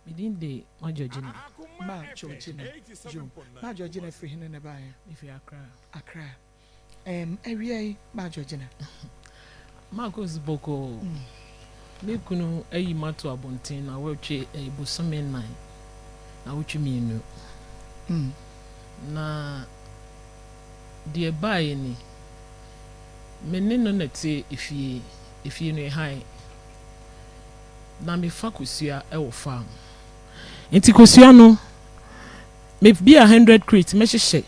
Me din de Ma Georgina. Ma Georgina. Yo. Ma Georgina firi hene na ɛbaeɛ? Mefiri Accra. Accra. Um, awia yi, Ma Georgina. Marcus bɔkɔɔ. Me kunu ayi mato abɔnten na wɔtwe eh, bosome 4 na wɔtwe 2. Na deɛ ɛbaeɛ ni, me ne no na ɛte efie, efie no ɛhan. Na mefa kosua wɔ farm. Nti kosua no, me bi a 100 crate mɛhyehyɛ,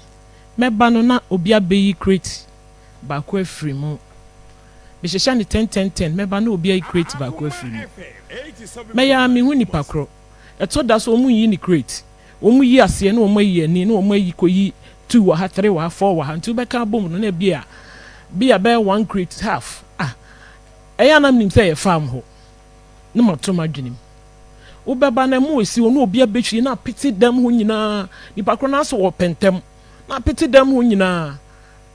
mɛba no na obi abɛyi crate baako afiri mu. Mehyehyɛ no 10 10 10, mɛba na obi ayi crate baako afiri mu. Mɛyɛ a mehu nipa korɔ. Ɛtɔ da so wɔn nyi ne crate. Wɔn yi aseɛ na wɔn ayi ani na wɔn ayi kɔyi 2 wɔ ha, 3 wɔ ha, 4 wɔ ha. Nti wobɛka abom no na bi a bɛyɛ 1 crate half. Ah, ɛyɛ anam nim sɛ yɛ farm hɔ. Na mato m'adwene mu. Wobɛba na mu esi hɔ na obi abɛhwie na apete dɛm hɔ nyinaa. Nipa korɔ no asɛ wɔ pɛntɛm na apete dɛm hɔ nyinaa.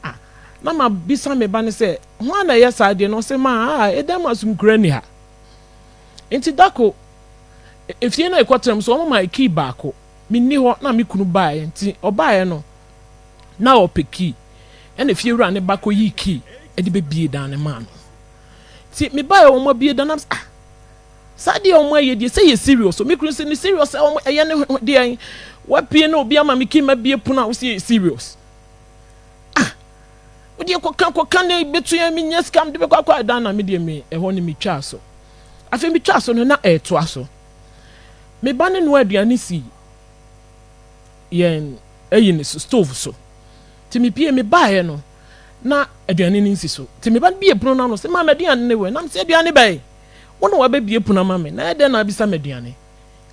Ah, na ma bisa me ba ne sɛ, hwan na ɛyɛ saa adeɛ no? Ɔsɛ ma, ah, ɛdɛm asomkura ni ha. Nti dako, efie na ɛkɔtena mu so wɔn ma key baako. Menni hɔ na me kunu baeɛ, nti ɔbaeɛ no na ɔpɛ key. Ɛna efie wura ne ba kɔyi key ɛde bɛbie dan ne maa no. Nti me baeɛ wɔn abie dan na ah, saa deɛ wɔn ayɛ deɛ sɛ yɛ serious o. Me kunu sɛ ne serious sɛ wɔn ɛyɛ ne ho deɛ wapie na obi ama me key ma bie pono a wosi yɛ serious. Ah, wodeɛ kɔka kɔka ne bɛtu yɛn mi nyɛ sika de bɛkɔ akɔ adan na me deɛ me ɛhɔ ne me twa so. Afei me twa so no na ɛɛtoa so. Me ba ne noa aduane si yɛn ɛyi ne so stove so. Nti me pie me baeɛ no na aduane no nsi so. Nti me ba bie pono no ano sɛ maame aduane ne wɔ, nam sɛ aduane bɛyɛ. Wo na wabɛbie pono ama me na ɛdɛn na abisa me aduane.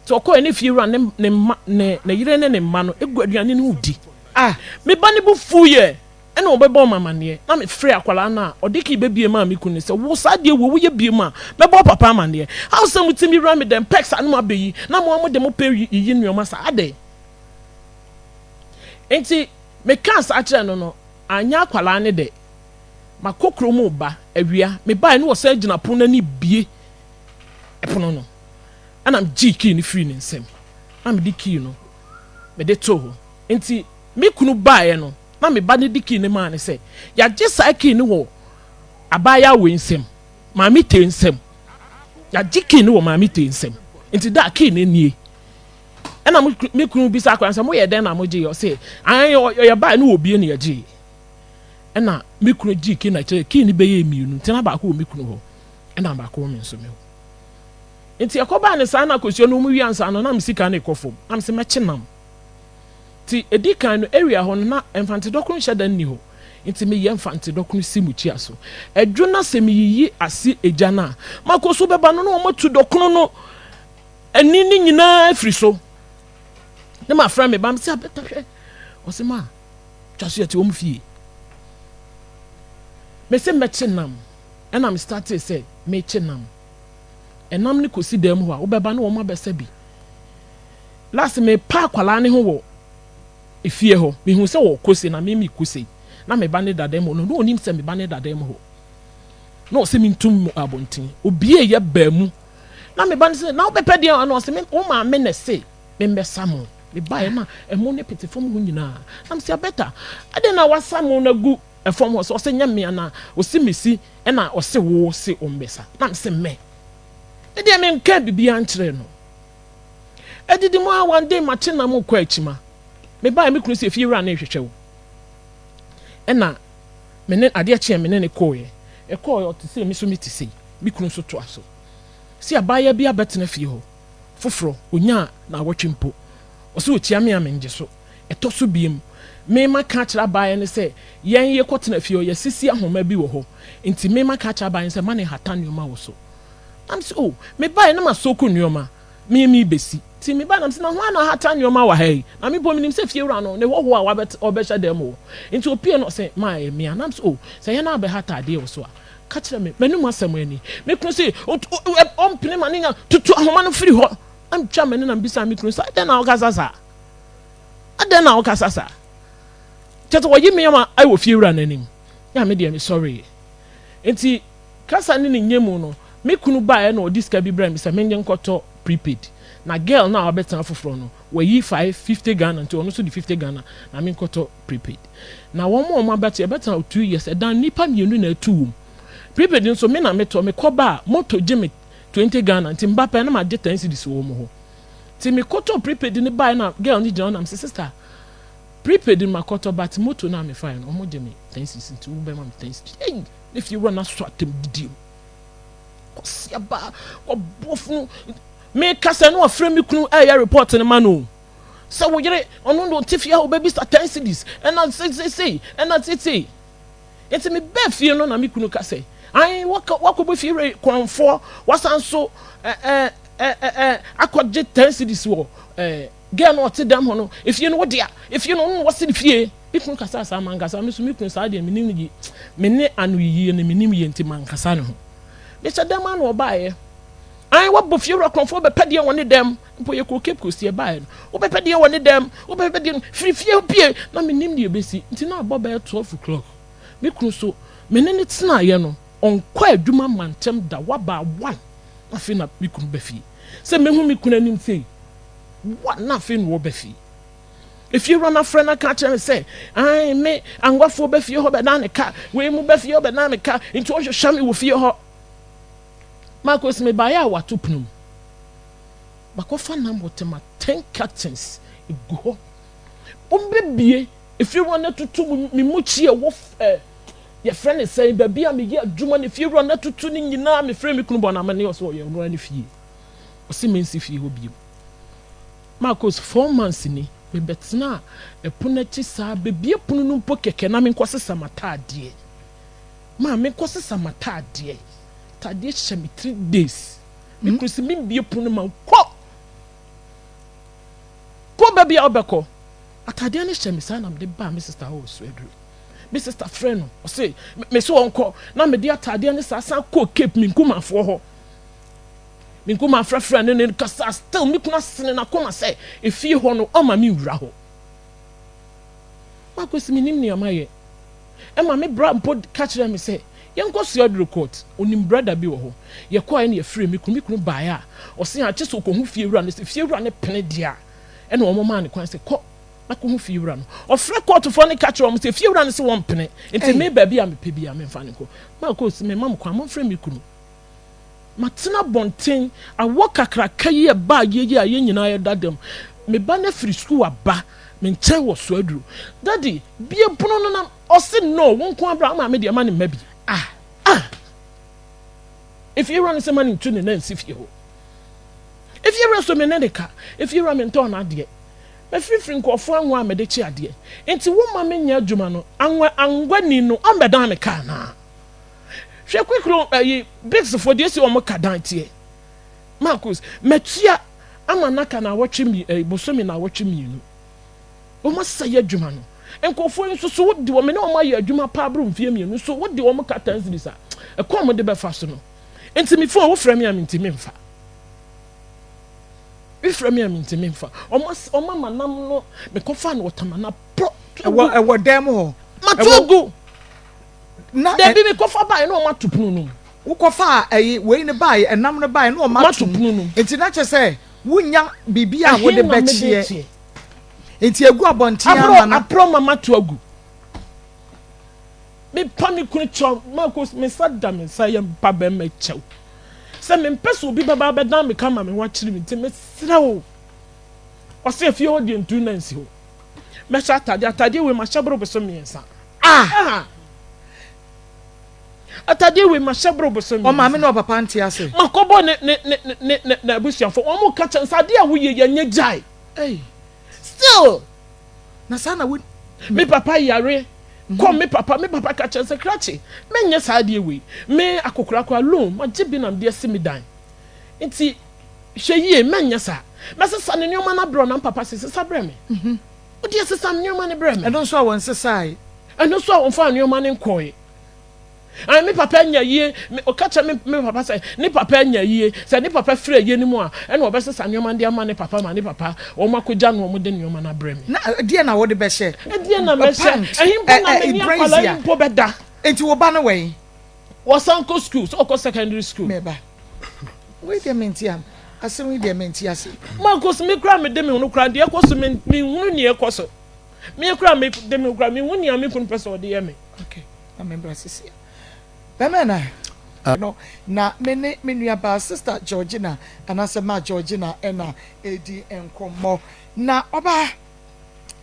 Nti ɔkɔɛ ne fie wura ne ne mma ne ne yere ne ne mma no egu aduane no ho di. Ah, me ba ne bo fu yɛ ɛna ɔbɛbɔ ɔmo amaneɛ na me frɛ akwadaa no a ɔde kii bɛbie maa me kunu sɛ wo saa deɛ wo woyɛ bie mu a mɛbɔ papa amaneɛ. Awo sɛ mo ti mi wura mi dɛm pɛks ano abɛyi na mo amo de mo pɛ yiyi nneɛma saa adɛ. Nti me kaa saa kyerɛ no no anya akwadaa ne dɛ makɔ kurom ba awia me baa ne wɔsɛn gyina pono n'ani bie ɛpono no ɛna gye key no firi ne nsam na mede key no mede too hɔ. Nti me kunu baeɛ no na me ba ne de key no maa ne sɛ yɛagye saa key no wɔ abaayewa wei nsam, maame te nsam. Yɛagye key no wɔ maame te nsam, nti da key no nie. Ɛna me kunu bisa akwadaa sɛ moyɛ dɛn na mogye yɛ? Ɔsɛ ayi ɔyɛ baa ne wɔ bie na yɛgye. Ɛna me kunu gye key na kyerɛ key no bɛyɛ 2, nti na baako wɔ me kunu hɔ ɛna baako wɔ me nso me hɔ. Nti ɛkɔbaa ne saa na akosua no mu wia nsa no na me sika no kɔ fam na me sɛ mɛkye nam. Nti edi kan no area hɔ no na mfante dɔkono nhyɛ da nni hɔ, nti meyɛ mfante dɔkono si mu kyia so ɛdwo na sɛ meyiyi ase egya no a mako so bɛba no na wɔn atu dɔkono no ani ne nyinaa afiri so. Ne ma frɛ me ba me sɛ abɛta hwɛ, ɔsɛ ma twa so yɛte wɔn fie. Me sɛ mɛkye nam, ɛna me starte sɛ mekye nam. Ɛnam ne kɔsi dan mu hɔ a wobɛba ne wɔn abɛsa bi. Last me pa akwalaa ne ho wɔ efie hɔ, mehu sɛ wɔ kose na me mi kose na me ba ne dada mu no na onim sɛ me ba ne dada mu hɔ na ɔsɛ me ntum mu abɔnten obie yɛ baa mu na me ba ne sɛ na wobɛpɛ deɛ ano ɔsɛ me wo maame na ɛse me mbɛsa mo. Me ba yɛ na ɛmo ne pete fam hɔ nyinaa na me sɛ abɛta ɛde na wasa mo na gu ɛfam hɔ sɛ ɔsɛ nyɛ me ana ɔsi me si ɛna ɔsɛ wo se ɔmbɛsa na me sɛ mɛ me deɛ me nka biribiara nkyerɛ no. Edidi mu a one day makye nam kɔ akyima. Me baa me kunu sɛ efie wura ne hwehwɛ wo. Ɛna me ne adeɛ kyeɛ me ne ne kɔɔɛ. Ɛkɔɔɛ ɔte sɛ me so me te sɛ me kunu nso toa so. Si abaayewa bi abɛtena fie hɔ foforɔ onya na awɔtwe mpo. Ɔsɛ okyia me a me ngye so. Ɛtɔ so biem. Me ma ka kyerɛ abaayewa no sɛ yɛn yɛ kɔtena fie hɔ yɛsisi ahoma bi wɔ hɔ. Nti me ma ka kyerɛ abaayewa no sɛ ma ne hata nneɛma wɔ so. Am sɛ oh me baayewa no ma soko nneɛma. Me besi. Ti me ba na me sɛ na ho ana hata nneɛma wɔ ha yi. Na me bɔ menim sɛ fie wura no ne hɔho a wabɛt ɔbɛhyɛ dɛm wɔ. Nti opie no sɛ ma ɛyɛ me a na me sɛ oh sɛ yɛn na abɛhata adeɛ wɔ so a ka kyerɛ me m'anim asɛm ani. Me kunu sɛ ɔmpene ma ne nya tutu ahoma no firi hɔ. Na metwa m'ani na mebisa me kunu sɛ adɛn na wokasa saa? Adɛn na wokasa saa? Kyerɛ sɛ wɔyi me ama ɛwɔ fie wura n'anim. Na me deɛ mesɔreeɛ. Nti kasa ne ne nyɛ mu no me kunu baeɛ na ɔde sika bi brɛ me sɛ menyɛ nkɔtɔ prepaid. Na girl no a wabɛtena foforɔ no, wayi 550 Ghana, nti ɔno nso de 50 Ghana na menkɔtɔ prepaid. Na wɔn a wɔn abɛte, yɛbɛtena 2 years, ɛdan nipa mmienu na atu wɔm. Prepaid nso me na metɔ, mekɔ ba a, moto gye me 20 Ghana, nti mba pɛ na ma gye 10 cedis wɔ wɔn hɔ. Nti mekɔtɔ prepaid ne bae na girl no gyina hɔ na mese, "Sister, prepaid no makɔtɔ, but moto no a mefae no, ɔmo gye me 10 cedis, nti wobɛma me 10 cedis." Ei, ne fie wura no aso atam didie mu. Kɔsiaba ɔbɔ funu mekasa no, wafrɛ me kunu ɛyɛ report no ma no sɛ wo yere ɔno no ɔte fie a wobɛbisa 10 cedis, ɛna seisei ɛna seisei. Nti mebɛɛ fie no na me kunu ka sɛ ai wakɔbɔ fie wura kɔnfoɔ, wasan so ɛ ɛ ɛ akɔgye 10 cedis wɔ girl no ɔte dɛm hɔ no. Efie no wodea, efie no ɔno wɔsi ne fie. Me kunu kasa saa, mankasa. Me so me kunu saa deɛ, menim yi me ne ano yie no, menim yie, nti mankasa ne ho. Mehyɛ dɛm ano, ɔbaeɛ ayi wabɔ fie wura kɔnfoɔ, bɛpɛ deɛ wɔ ne dɛm mpo. Yɛ kuro Cape Coast, yɛ baeɛ no, wobɛpɛ deɛ wɔ ne dɛm, wobɛpɛ deɛ no firi fie pie na menim deɛ bɛsi. Nti na abɔ bɛyɛ 12 o'clock. Me kunu so me ne ne tenaeɛ no, ɔnkɔ adwuma mankyɛm da, waba 1. Afei na me kunu bɛ fie sɛ mehu me kunu anim sei 1, na afei na wɔbɛ fie. Efie wura n'afrɛ na ka kyerɛ me sɛ ayi me angwafoɔ bɛ fie hɔ bɛ ne ka wei mu bɛ fie hɔ bɛ me ka, nti ɔhwehwɛ me wɔ fie hɔ. Marcus, me baeɛ a wato pono mu, bakɔfa nam wɔ tema 10 cartons egu hɔ. Wɔmbɛbie efie wura no tutu me mu kyi a ɛwɔ yɛfrɛ ne sɛn, baabi a meyɛ adwuma no. Efie wura no tutu ne nyinaa. Mefrɛ me kunu bɔ n'ama ne ɔsɛ ɔyɛ ɔnora ne fie, ɔsɛ mensi fie hɔ bio. Marcus, 4 months ni mebɛtena ɛpono akyi saa, bebie pono no mpo kɛkɛ na menkɔ sesa m'ataadeɛ. Maa menkɔ sesa m'ataadeɛ, ataadeɛ hyɛ me 3 days. Me kunu sɛ membie pono ma kɔ kɔ baabi a wobɛkɔ. Ataadeɛ no hyɛ me saa na mede baa me sister hɔ wɔ Suaduro. Me sister frɛ no, ɔse me so ɔnkɔ na mede ataadeɛ no saa san kɔ Cape. Me nkumafoɔ hɔ, me nkuma frɛfrɛ ne ne kasa. Still me kunu asene n'akoma sɛ efie hɔ no ɔma me nwura hɔ. Makosi, me nim nea mayɛ. Ɛma me bra mpo ka kyerɛ me sɛ yɛnkɔ Suaduro court, onim brother bi wɔ hɔ. Yɛkɔɛ no, yɛfrɛ me kunu. Me kunu baeɛ a, ɔse akyɛ sɛ ɔkɔhu fie wura no, sɛ fie wura no pene deɛ a, ɛna wɔn maa ne kwan sɛ kɔ na kɔhu fie wura no. Ɔfrɛ kɔɔtofoɔ no ka kyerɛ wɔn sɛ fie wura no sɛ wɔn pene, nti me baabi a mepɛ bi a memfa ne nkɔ. Makosi, me ma mo kwan, momfrɛ me kunu. Matena bɔnten awɔ kakraka yi, ɛba yie a yɛn nyinaa yɛda dɛm. Me ba no afiri sukuu aba me nkyɛn wɔ Soaduro, "Daddy, bie pono no," nam ɔse, "No, wo nko abra ama me deɛ ma ne mma bi." Ah. Ah, efie wura no sɛ ma ne ntu ne nan nsi fie hɔ. Efie wura so me ne ne ka, efie wura me ntɔn n'adeɛ, mɛfirifiri nkɔɔfoɔ anwa a mɛde kye adeɛ, nti wo ma me nyɛ adwuma no anwa angwani no ɔmbɛdan me kaa naa. Hwɛ kwikuro ɛyi bigsfoɔ deɛ esi wɔn ka dan teɛ. Marcus, mɛtua ama n'aka na awɔtwe mi ɛyi bosome na awɔtwe 2. Wɔn asɛe adwuma no. Nkurɔfoɔ yi nso so wodi wɔn ne wɔn ayɛ adwuma paa boro mfie 2 so, wodi wɔn ka 10 cedis a ɛkɔn wɔn de bɛfa so no. Nti mi phone, wofrɛ mi a, mi ntumi nfa. Wofrɛ mi a, mi ntumi nfa. Wɔn ama nam no mekɔfa no wɔtama na pɔ. Ɛwɔ dan mu hɔ? Mato agu. Na dabi, mekɔfa baa na wɔn ato pono no mu. Wokɔfa ɛyi wei ne baa, ɛnam no baa na wɔn ato pono no mu. Nti na kyerɛ sɛ wonya biribi a wode bɛkyeɛ, nti egu abɔnten ama no. Aporɔ mama to agu. Mepa me kunu kyɛw. Mako, me nsa da me nsa yɛ mpa bɛrima kyɛw sɛ mempɛ sɛ obi bɛba abɛdan me ka ma me ho akyere me, nti mesrɛ wo. Ɔsɛ efie hɔ deɛ, ntu na nsi hɔ. Mɛhyɛ atadeɛ, atadeɛ wei mahyɛ boro boso 3. Ah. Atadeɛ wei mahyɛ boro boso 3. Ɔmaame ne ɔpapa nte ase? Makɔbɔ ne abusuafo, wɔn mo ka kyɛn sɛ adeɛ a woyɛ yɛ nyɛ gyae. Still. Na saa na wo Me papa yare kɔ, me papa ka kyɛn sɛ krakye menyɛ saa adeɛ wei. Me akokorakora loan magye bi nam deɛ si me dan, nti hwɛ yie, mɛnyɛ saa. Mɛsesa ne nneɛma no abrɛ na papa sɛ sesa brɛ me. Wodeɛ sesa nneɛma no brɛ me. Ɛno nso a wɔn sesae? Ɛno nso a wɔmfa nneɛma no nkɔɛ. Ayi me papa anya yie, ɔka kyerɛ me papa sɛ ne papa anya yie, sɛ ne papa firi ayie no mu a, ɛna ɔbɛsesa nneɛma de ama ne papa, ma ne papa wɔn akɔgya no, wɔn de nneɛma no abrɛ me. Na ɛdeɛ na wɔde bɛhyɛ? Ɛdeɛ na mɛhyɛ? Ɛhin mpo na mɛ ni akwadaa yi mpo bɛda. Nti wo ba no wɔ yi? Wɔsan kɔ school, sɛ ɔkɔ secondary school. Mɛba wei deɛ mente am. Asɛm yi deɛ mente ase. Marcus, me koraa mede me ho no koraa deɛ ɛkɔ so menhunu nea ɛkɔ so. Me koraa mede me ho koraa menhu nea me kunu pɛ sɛ ɔde yɛ me. Okay, ma me mbra sisi a. Bɛmɛ na no na me ne me nua baa sister Georgina anaasɛ ma Georgina ɛna ɛredi nkɔmmɔ. Na ɔbaa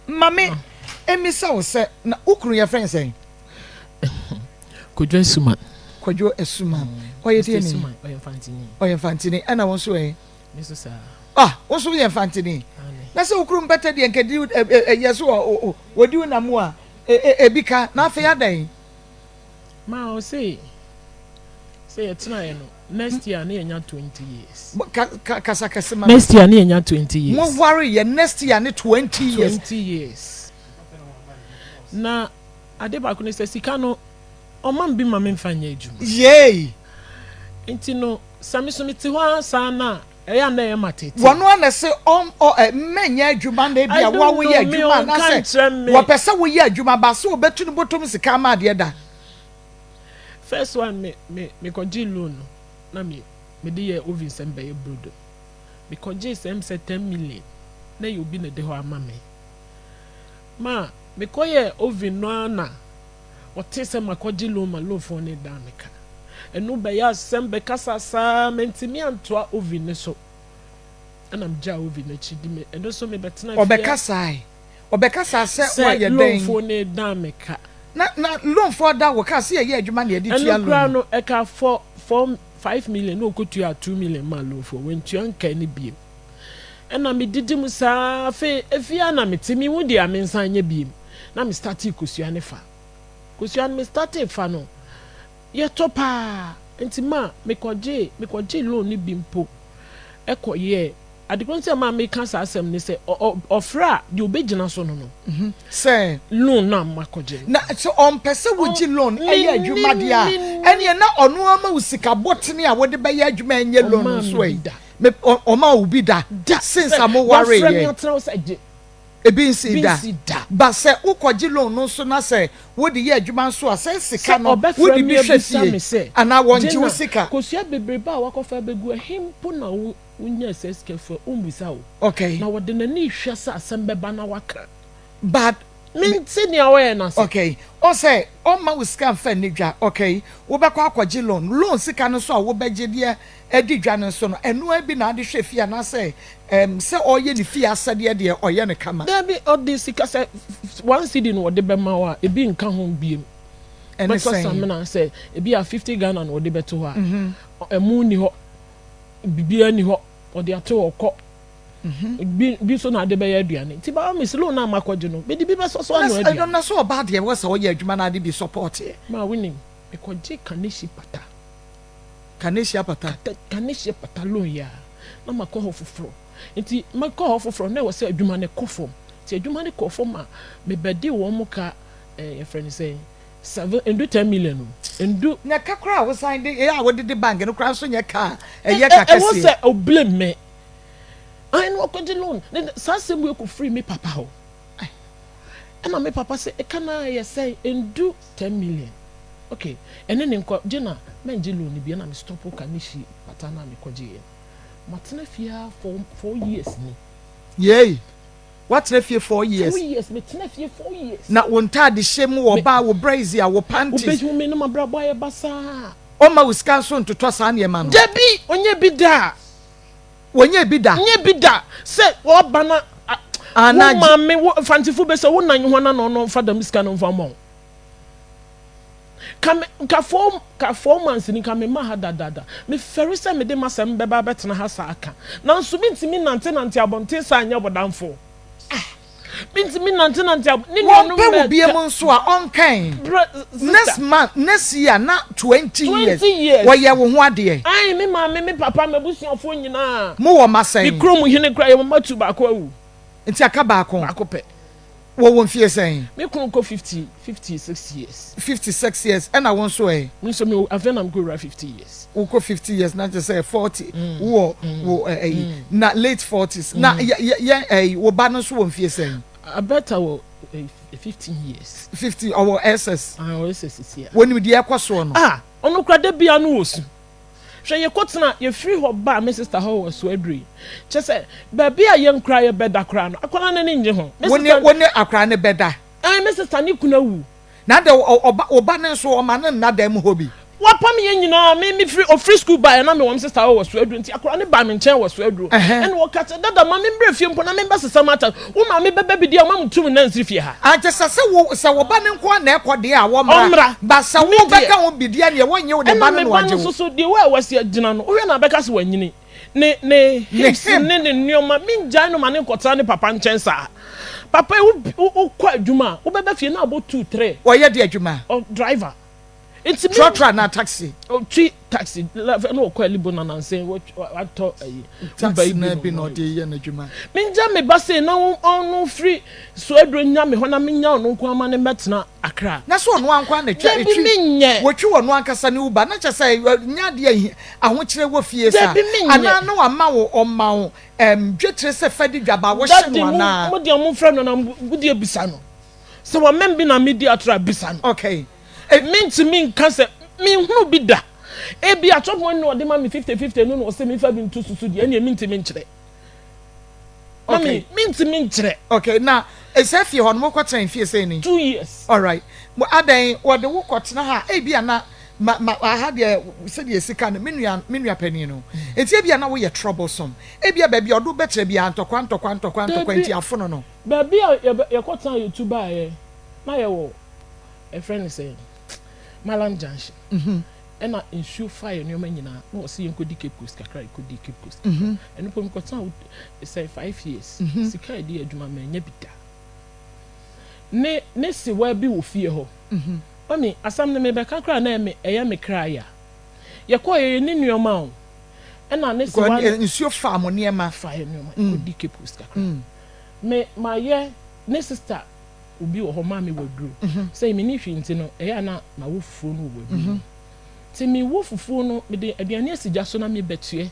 ma me mmisa wo sɛ na wo kunu yɛfrɛ no sɛn? Kwadwo Asuman. Kwadwo Asuman. Ɔyɛ deɛ ni? Ɔyɛ Mfantini. Ɔyɛ Mfantini. Ɛna wo nso ɛ? Me nso saa. Ah, wo nso woyɛ Mfantini. Na sɛ wo kunu mpɛtɛ deɛ nka di ɛyɛ so wɔdi wo nam a ebi ka na afei adɛn? Ma ɔse sɛ yɛtenaeɛ no next year ne yɛnya 20 years. Kasa kɛse ma. Next year ne yɛnya 20 years. Mo ware yɛ next year ne 20 years. 20 years. Na ade baako ne sɛ sika no ɔma me bi ma memfa nyɛ adwuma. Yay! Nti no sɛ me so mete hɔ ara saa no a ɛyɛ a na ɛyɛ ma tete. Wɔn ara na ɛse ɔn ɔ ɛ mmɛnyɛ adwuma na ebi a wo a woyɛ adwuma anaasɛ wɔpɛ sɛ woyɛ adwuma ba sɛ wɔbɛtu no bɔtɔm sika ama adeɛ da. First one me me mekɔgyee loan no na me mede yɛɛ oven sɛ mebɛyɛ brodo. Mekɔgyee sɛ ɛm sɛ 10 million na ɛyɛ obi na ɛde hɔ ama me. Ma mekɔyɛɛ oven no ara na ɔtee sɛ makɔgye loan ma loanfoɔ no redan me ka. Ɛno bɛyɛ asɛm bɛkasa saa mantumi antoa oven no so. Ɛna megyaa oven no akyi di me ɛno nso mebɛtena fie. Ɔbɛkasae. Ɔbɛkasaa sɛ Sɛ woayɛ dɛn? loanfoɔ no redan me ka. Na loanfoɔ da wo ka sɛ yɛyɛ adwuma na yɛde tua Ɛno loan koraa no. no ɛka four four 5 million na ɔkɔtuaa 2 million maa loanfoɔ wantua nkae no biem. Ɛna medidi mu saa afei efie a na mete mehu deɛ a mensan nyɛ biem na me startee kosua ne fa. Kosua no me startee fa no yɛtɔ paa nti ma mekɔgyee loan no bi mpo ɛkɔyɛɛ ade koro nti a maa meka saa asɛm ne sɛ ɔfrɛ a deɛ ɔbɛgyina so no Sɛ loan no a makɔgye no. Na sɛ ɔmpɛ sɛ wogye loan ɛyɛ adwuma deɛ a ɛneɛ na ɔno ama wo sika bɔtene a wode bɛyɛ adwuma ɛnyɛ loan Ɔmaa nso me ɛ. bi da. Me ɔmaa wo bi da Da since sɛ a mo ware wafrɛ me yɛ. atena wo sɛ gye. Ebi nsi Bi da. nsi da. Ba sɛ wokɔgye loan no nso na sɛ wode yɛ adwuma nso a sɛ sika Sɛ no ɔbɛfrɛ wode me bi hwɛ abisa fie me sɛ anaa wɔngye wo Gye na sika. kosua bebrebe a wakɔfa abɛgu ɛhe mpo na wo wonyaa saa sika fua ɔmmisa wo. Na wɔde n'ani rehwɛ sɛ asɛm bɛba na waka. But Mente nea ɔyɛ no ase. Okay, ɔsɛ ɔmma wo sika mfa nni dwa, okay, wobɛkɔ akɔgye loan, loan sika no nso a wobɛgye de adi dwa no nso no, ɛno ara bi na ade hwɛ fie anaasɛ ɛm sɛ ɔreyɛ ne fie asɛdeɛ deɛ ɔyɛ no kama. Dabi, ɔde sika sɛ 1 cedi na ɔde bɛma wo a, ebi nka ho biem. Ɛne Bɛtɔ sɛn? Samina sɛ ebi a 50 Ghana na ɔde bɛto hɔ a, ɛmo nni hɔ, biribiara nni hɔ, ɔde ato hɔ kɔ. Bi bi nso na ade bɛyɛ aduane. Nti baa mi loan na makɔgye no, mede bi bɛsɔ so ano aduane. Na sɛ ɔbaa deɛ wɔ sɛ ɔyɛ adwuma na ade bi support yɛ. Maa wonim, mekɔgye Kaneshie pata. Kaneshie apata. Kaneshie pata loan yi a, na makɔ hɔ foforɔ. Nti makɔ hɔ foforɔ na ɛwɔ sɛ adwuma no kɔ fam. Nti adwuma no kɔ fam a, mebɛde wɔn mo ka yɛfrɛ no sɛ seven ndu 10 million o ndu. Na ka koraa a wosan de ɛyɛ a wode de bank no koraa nso nyɛ ka a ɛyɛ ka Ɛwɔ kɛseɛ. sɛ o blame me. Ayi na wakɔgye loan ne saa asɛm wei kɔ firi me papa hɔ. Ɛna me papa sɛ ɛka na yɛ sɛn ndu 10 million. Okay, ɛne ne nkɔ gye na mɛngye loan no bi ɛna me stop Kaneshie pata na mekɔgye yɛ no. Matena fie ha 4 years ni. Yei, woatena fie 4 years. 4 years, metena fie 4 years. Na wo ntaade hyɛ mu wɔ baa wo brassiere wo panties. Wobɛhu me no mabrabɔ ayɛ basaa. Ɔma wo sika nso ntotɔ saa nneɛma no. Dabi, ɔnyɛ bi da. Wɔnyɛ bi da. Nyɛ bi da sɛ ɔba na Ana wo maame wo Mfantifo bɛ sɛ wo nan ho na ɔno ɔmfa dɛm sika no mfa ma wo. Ka me nka four ka 4 months ni nka me ma ha dadaada. Mefɛre sɛ mede m'asɛm bɛba abɛtena ha saa ka. Nanso mintumi nante nante abɔnten saa nyɛ bɔdamfo. Mintumi nante nante ab ne nuanom Wɔmpɛ wo mɛ biem nso a ɔnkan. Brɛ Next sister. month, next year na 20 years. 20 years. Wɔyɛ wo ho adeɛ. Ayi me maame, me papa, m'abusuafoɔ nyinaa. Mo wɔ ma Me sɛn? kurom hene koraa yɛ mma tu baako awu. Nti aka baako. Baako pɛ. Wɔwɔ mfie sɛn? Me kunu kɔ 56 years. 56 years ɛna wo nso ɛ? Me nso me afei na mekɔ wura 50 years. Wokɔ 50 years na kyerɛ sɛ 40 wowɔ wo ɛyi na late 40s na yɛ yɛ yɛ ɛyi wo ba no nso wɔ mfie sɛn? Abɛta wɔ 15 years. 50 ɔwɔ SS. Ah, ɔyɛ sɛ sisi a. Wɔnim deɛ ɛkɔ soɔ no. Ah, ɔno kora da bia no wɔ su. Hwɛ yɛkɔtena, yɛfiri hɔ baa me sister hɔ wɔ Soaduri. Kyerɛ sɛ, baabi a yɛn koraa yɛbɛda koraa no, akwadaa no ani nnye ho. Me Wo ne, sister, wo ne akwadaa no bɛda? Ɛɛ, me sister ne kunu awu. Na adɛn, ɔ, ɔba, wo ba no nso, ɔma no nna dan mu hɔ bi? Wapam yɛn nyinaa. Me, mefiri, ɔfiri sukuu baeɛ na mewɔ me sister hɔ wɔ Soaduro, nti akwadaa no baa me nkyɛn wɔ Soaduro. Ɛhɛn. Ɛna ɔka sɛ, Dada, ma memmrɛ fie mpo na memmɛsesa m'atade. Wo maame bɛba bi deɛ a, ɔma me tum nna nsiri fie ha. Ankyɛ sɛ, sɛ wo, sɛ wo ba no nko ara na ɛkɔ deɛ a, wɔmmra. Ɔmmra. Ba sɛ Me wo deɛ. bɛka ho bi deɛ neɛ, wɔnnye wo de Ɛna ba no me na ba wɔagye no wo. nso so, deɛ wɔ a wasi agyina no, wohwɛ no a bɛka sɛ wanyini. Ne, ne Ne hips hip. ne ne nneɛma, mengyae no ma no nkɔtena ne papa nkyɛn saa. Papa yi, wo, wo, wokɔ adwuma a, wobɛba fie na abɔ two, three. Ɔyɛ deɛ adwuma? Ɔ, driver. Nti me. Trɔtrɔ anaa taxi? Ɔtwi taxi, na ɔkɔ Alibo na nansa yi watɔ ayi. Taxi na bi na ɔde yɛ n'adwuma. Mengya me ba sei na ɔno firi Soaduro nya me hɔ na menya ɔno nko ara ma no mmɛtena Accra. Na sɛ ɔno ara nko ara na twa Dabi etwi menyɛ. wɔtwi ɔno ankasa ne Uber na kyerɛ sɛ nyɛ adeɛ a ahokyerɛ wɔ fie saa Dabi menyɛ. anaa na wama wo ɔma wo ɛm dwetire sɛ fa di dwa ba wohye Daddy no mo anaa. mo deɛ momfrɛ no na mo deɛ bisa no. Sɛ wamam bi na medi atoro a bisa no. Okay. Mentumi nka sɛ menhunu bi da. Ebia chop money na ɔde ma me 50 50 no na ɔsɛ memfa bi nto susu deɛ ɛnneɛ mentumi nkyerɛ. Okay. Mami, mentumi nkyerɛ. Okay, na ɛsɛ fie hɔ no mokɔtena mfie sɛn ni? 2 years. Alright. Mo adɛn wɔde wo kɔtena ha ebia na ma ma aha deɛ sɛdeɛ sika no me nua me nua panin no nti ebia na woyɛ troublesome ebia baabi a ɔde wo bɛtena biara ntɔkwa ntɔkwa ntɔkwa ntɔkwa Dabi. nti afono no. Baabi a yɛkɔtena yɛtu baeɛ na yɛwɔ ɛfrɛ no sɛ Malam Junction. Ɛna nsuo fa yɛ nneɛma nyinaa na wɔsɛ yɛnkɔdi Cape Coast kakra, yɛkɔdi Cape Coast kakra. Ɛno mpo mekɔtena hɔ sɛ 5 years. Sika a yɛde yɛ adwuma manya bi da. Ne sewa bi wɔ fie hɔ. Mami, asɛm no mebɛka koraa na ɛyɛ me kra ya. Yɛkɔɔ yɛ ne nneɛma o. Ɛna ne sewa no Nsuo fa mo nneɛma. Fa yɛ nneɛma, yɛkɔdi Cape Coast kakra. Me mayɛ ne sister obi wɔ hɔ maa me waduro. Sɛ menni hwee nti no, ɛyɛ a na mawo fufuo no wɔ waduro mu. Nti mewo fufuo no, mede aduane asi gya so na mebɛtoɛ.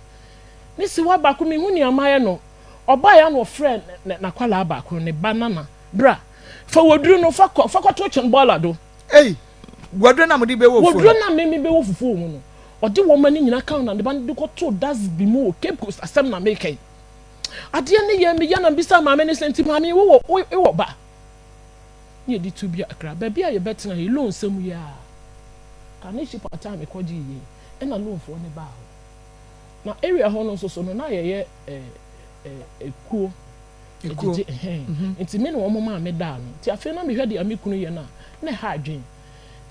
Ne sewa baako mehu nea mayɛ no. Ɔbaeɛ a na ɔfrɛ n'akwalaa baako, ne ba Nana, bra, fa waduro no fa kɔ, fa kɔto kyɛn bɔɔla do. Ei, waduro na mode bɛwɔ fufuo no? Waduro na me mebɛwɔ fufuo wɔ mu no, ɔde wɔn ma no nyinaa ka ho na ne ba no de kɔtoo dustbin mu wɔ Cape Coast. Asɛm na meka yi. Adeɛ no yɛ me ya na mebisaa maame no sɛ, nti maame wowɔ wowɔ ba? Ne yɛde tu bi Accra. Baabi a yɛbɛtena yi, loan sɛm yi ara. Kaneshie pata a mekɔgyee yei, ɛna loanfoɔ no baa hɔ. Na area hɔ no nso so no, na yɛyɛ ekuo. Ekuo. Ɛgyegye, ɛhɛn. Nti me ne wɔn maa me daa no. Nti afei na mehwɛ deɛ me kunu yɛ no a, na ɛha adwene.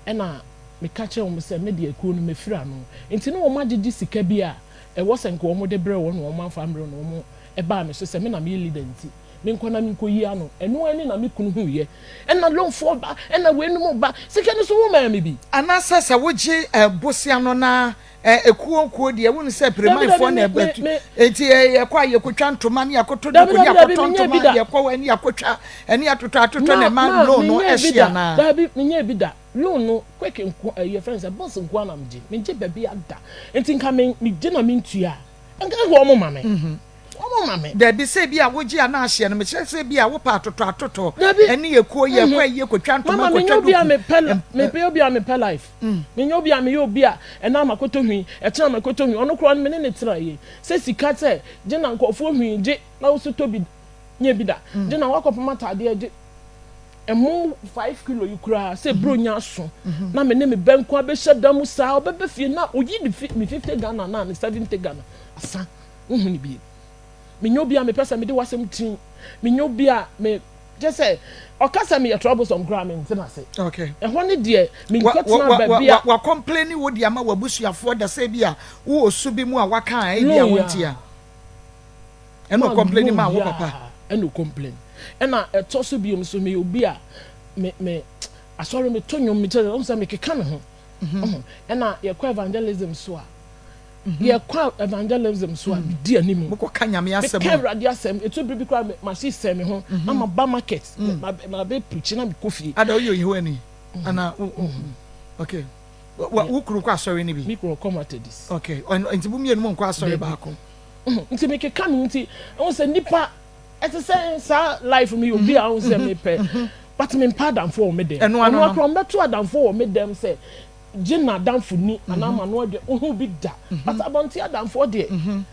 Ɛna meka kyerɛɛ wɔn sɛ me deɛ ekuo no mefiri ano. Nti na wɔn agyegye sika bi a ɛwɔ sɛ nka wɔn de brɛ wɔn na wɔn amfa ambrɛ wɔn na wɔn ɛbaa me so sɛ me na meyɛ leader nti menkɔ na menkɔyi ano. Ɛno ani na me kunu huiɛ. Ɛna loanfoɔ ba, ɛna weinom ba. Sika no so womaa me bi. Anaasɛ sɛ wogye bosea no na ekuo nkuo deɛ wonu sɛ piremanfoɔ na ɛbɛtu eti yɛkɔ a yɛkɔtwa ntoma ne yɛkɔtɔ duku ne yɛkɔtɔ ntoma yɛkɔ wɔ ne yɛkɔtwa ɛne yɛatotɔ atotɔ na ɛma loan no ɛhye anaa. Daabi, menyɛ bi da. Loan no quick nko ɛyɛ fɛn sɛ bills nko na megye. Megye baabi ada. Nti nka me megye na mentua a, nka wɔn ma me. Wɔn ma me. Daabi, sɛ bi a wogye a na ahyeɛ no, mekyerɛ sɛ bi a wopɛ atotɔ atotɔ ɛne yɛkuo yɛkɔ ɛyie kɔtwa ntoma Mama kɔtwa menyɛ obi a duku. mepɛ mepɛ obi a mepɛ life. Menyɛ obi a meyɛ obi a ɛna makɔtɔ hwii, ɛkyena makɔtɔ hwii. Ɔno koraa no me ne ne tena yie. Sɛ sika sɛ gye na nkurɔfoɔ hwii gye na wo so tɔ bi nyɛ bi da. Gye na woakɔpem ataadeɛ gye ɛmo 5 kilo yi koraa sɛ buro nya aso na me ne me bɛ nko abɛhyɛ da mu saa ɔbɛbɛ fie na oyi ne fi me 50 Ghana na ne 70 Ghana asa wohu ne bie. Menyɛ obi a mepɛ sɛ mede w'asɛm tin. Menyɛ obi a me kyɛ sɛ ɔka sɛ meyɛ troublesome koraa mente n'ase. Ɛhɔ ne deɛ menkɔtena baabi a. Wa complain wo de ama w'abusuafoɔ da sɛ bi a wowɔ su bi mu a waka a ebi a wonti a. Ɛna ɔcomplain ma wo papa. Ɛna ɔcomplain. Ɛna ɛtɔ so biom so meyɛ obi a me me asɔre meto nnwom mekyerɛ sɛ ɔhu sɛ mekeka me ho. Ɛna yɛkɔ evangelism so a yɛkɔ evangelism so a medi anim. Mokɔka Nyame asɛm. Meka Awurade asɛm. Ɛtu bere bi koraa mahye sɛn me ho na maba market ma bɛ preach na mekɔ fie. Ada woyɛ Yehowa ana? Okay. Wo kunu kɔ asɔre no bi? Me kunu ɔkɔ Methodist. Okay. Nti mo mmienu mo nkɔ asɔre baako? Nti mekeka me ho nti ɛhu sɛ nipa ɛte sɛ saa life mi obi a ɔhu sɛ mepɛ but mempɛ adamfo wɔ me dɛm. Ɛno ano no. Ɔno akora ɔmbɛto adamfo wɔ me dɛm sɛ gye n'adamfo ni anaa ma no aduane wohu bi da. But abɔnten adamfoɔ deɛ,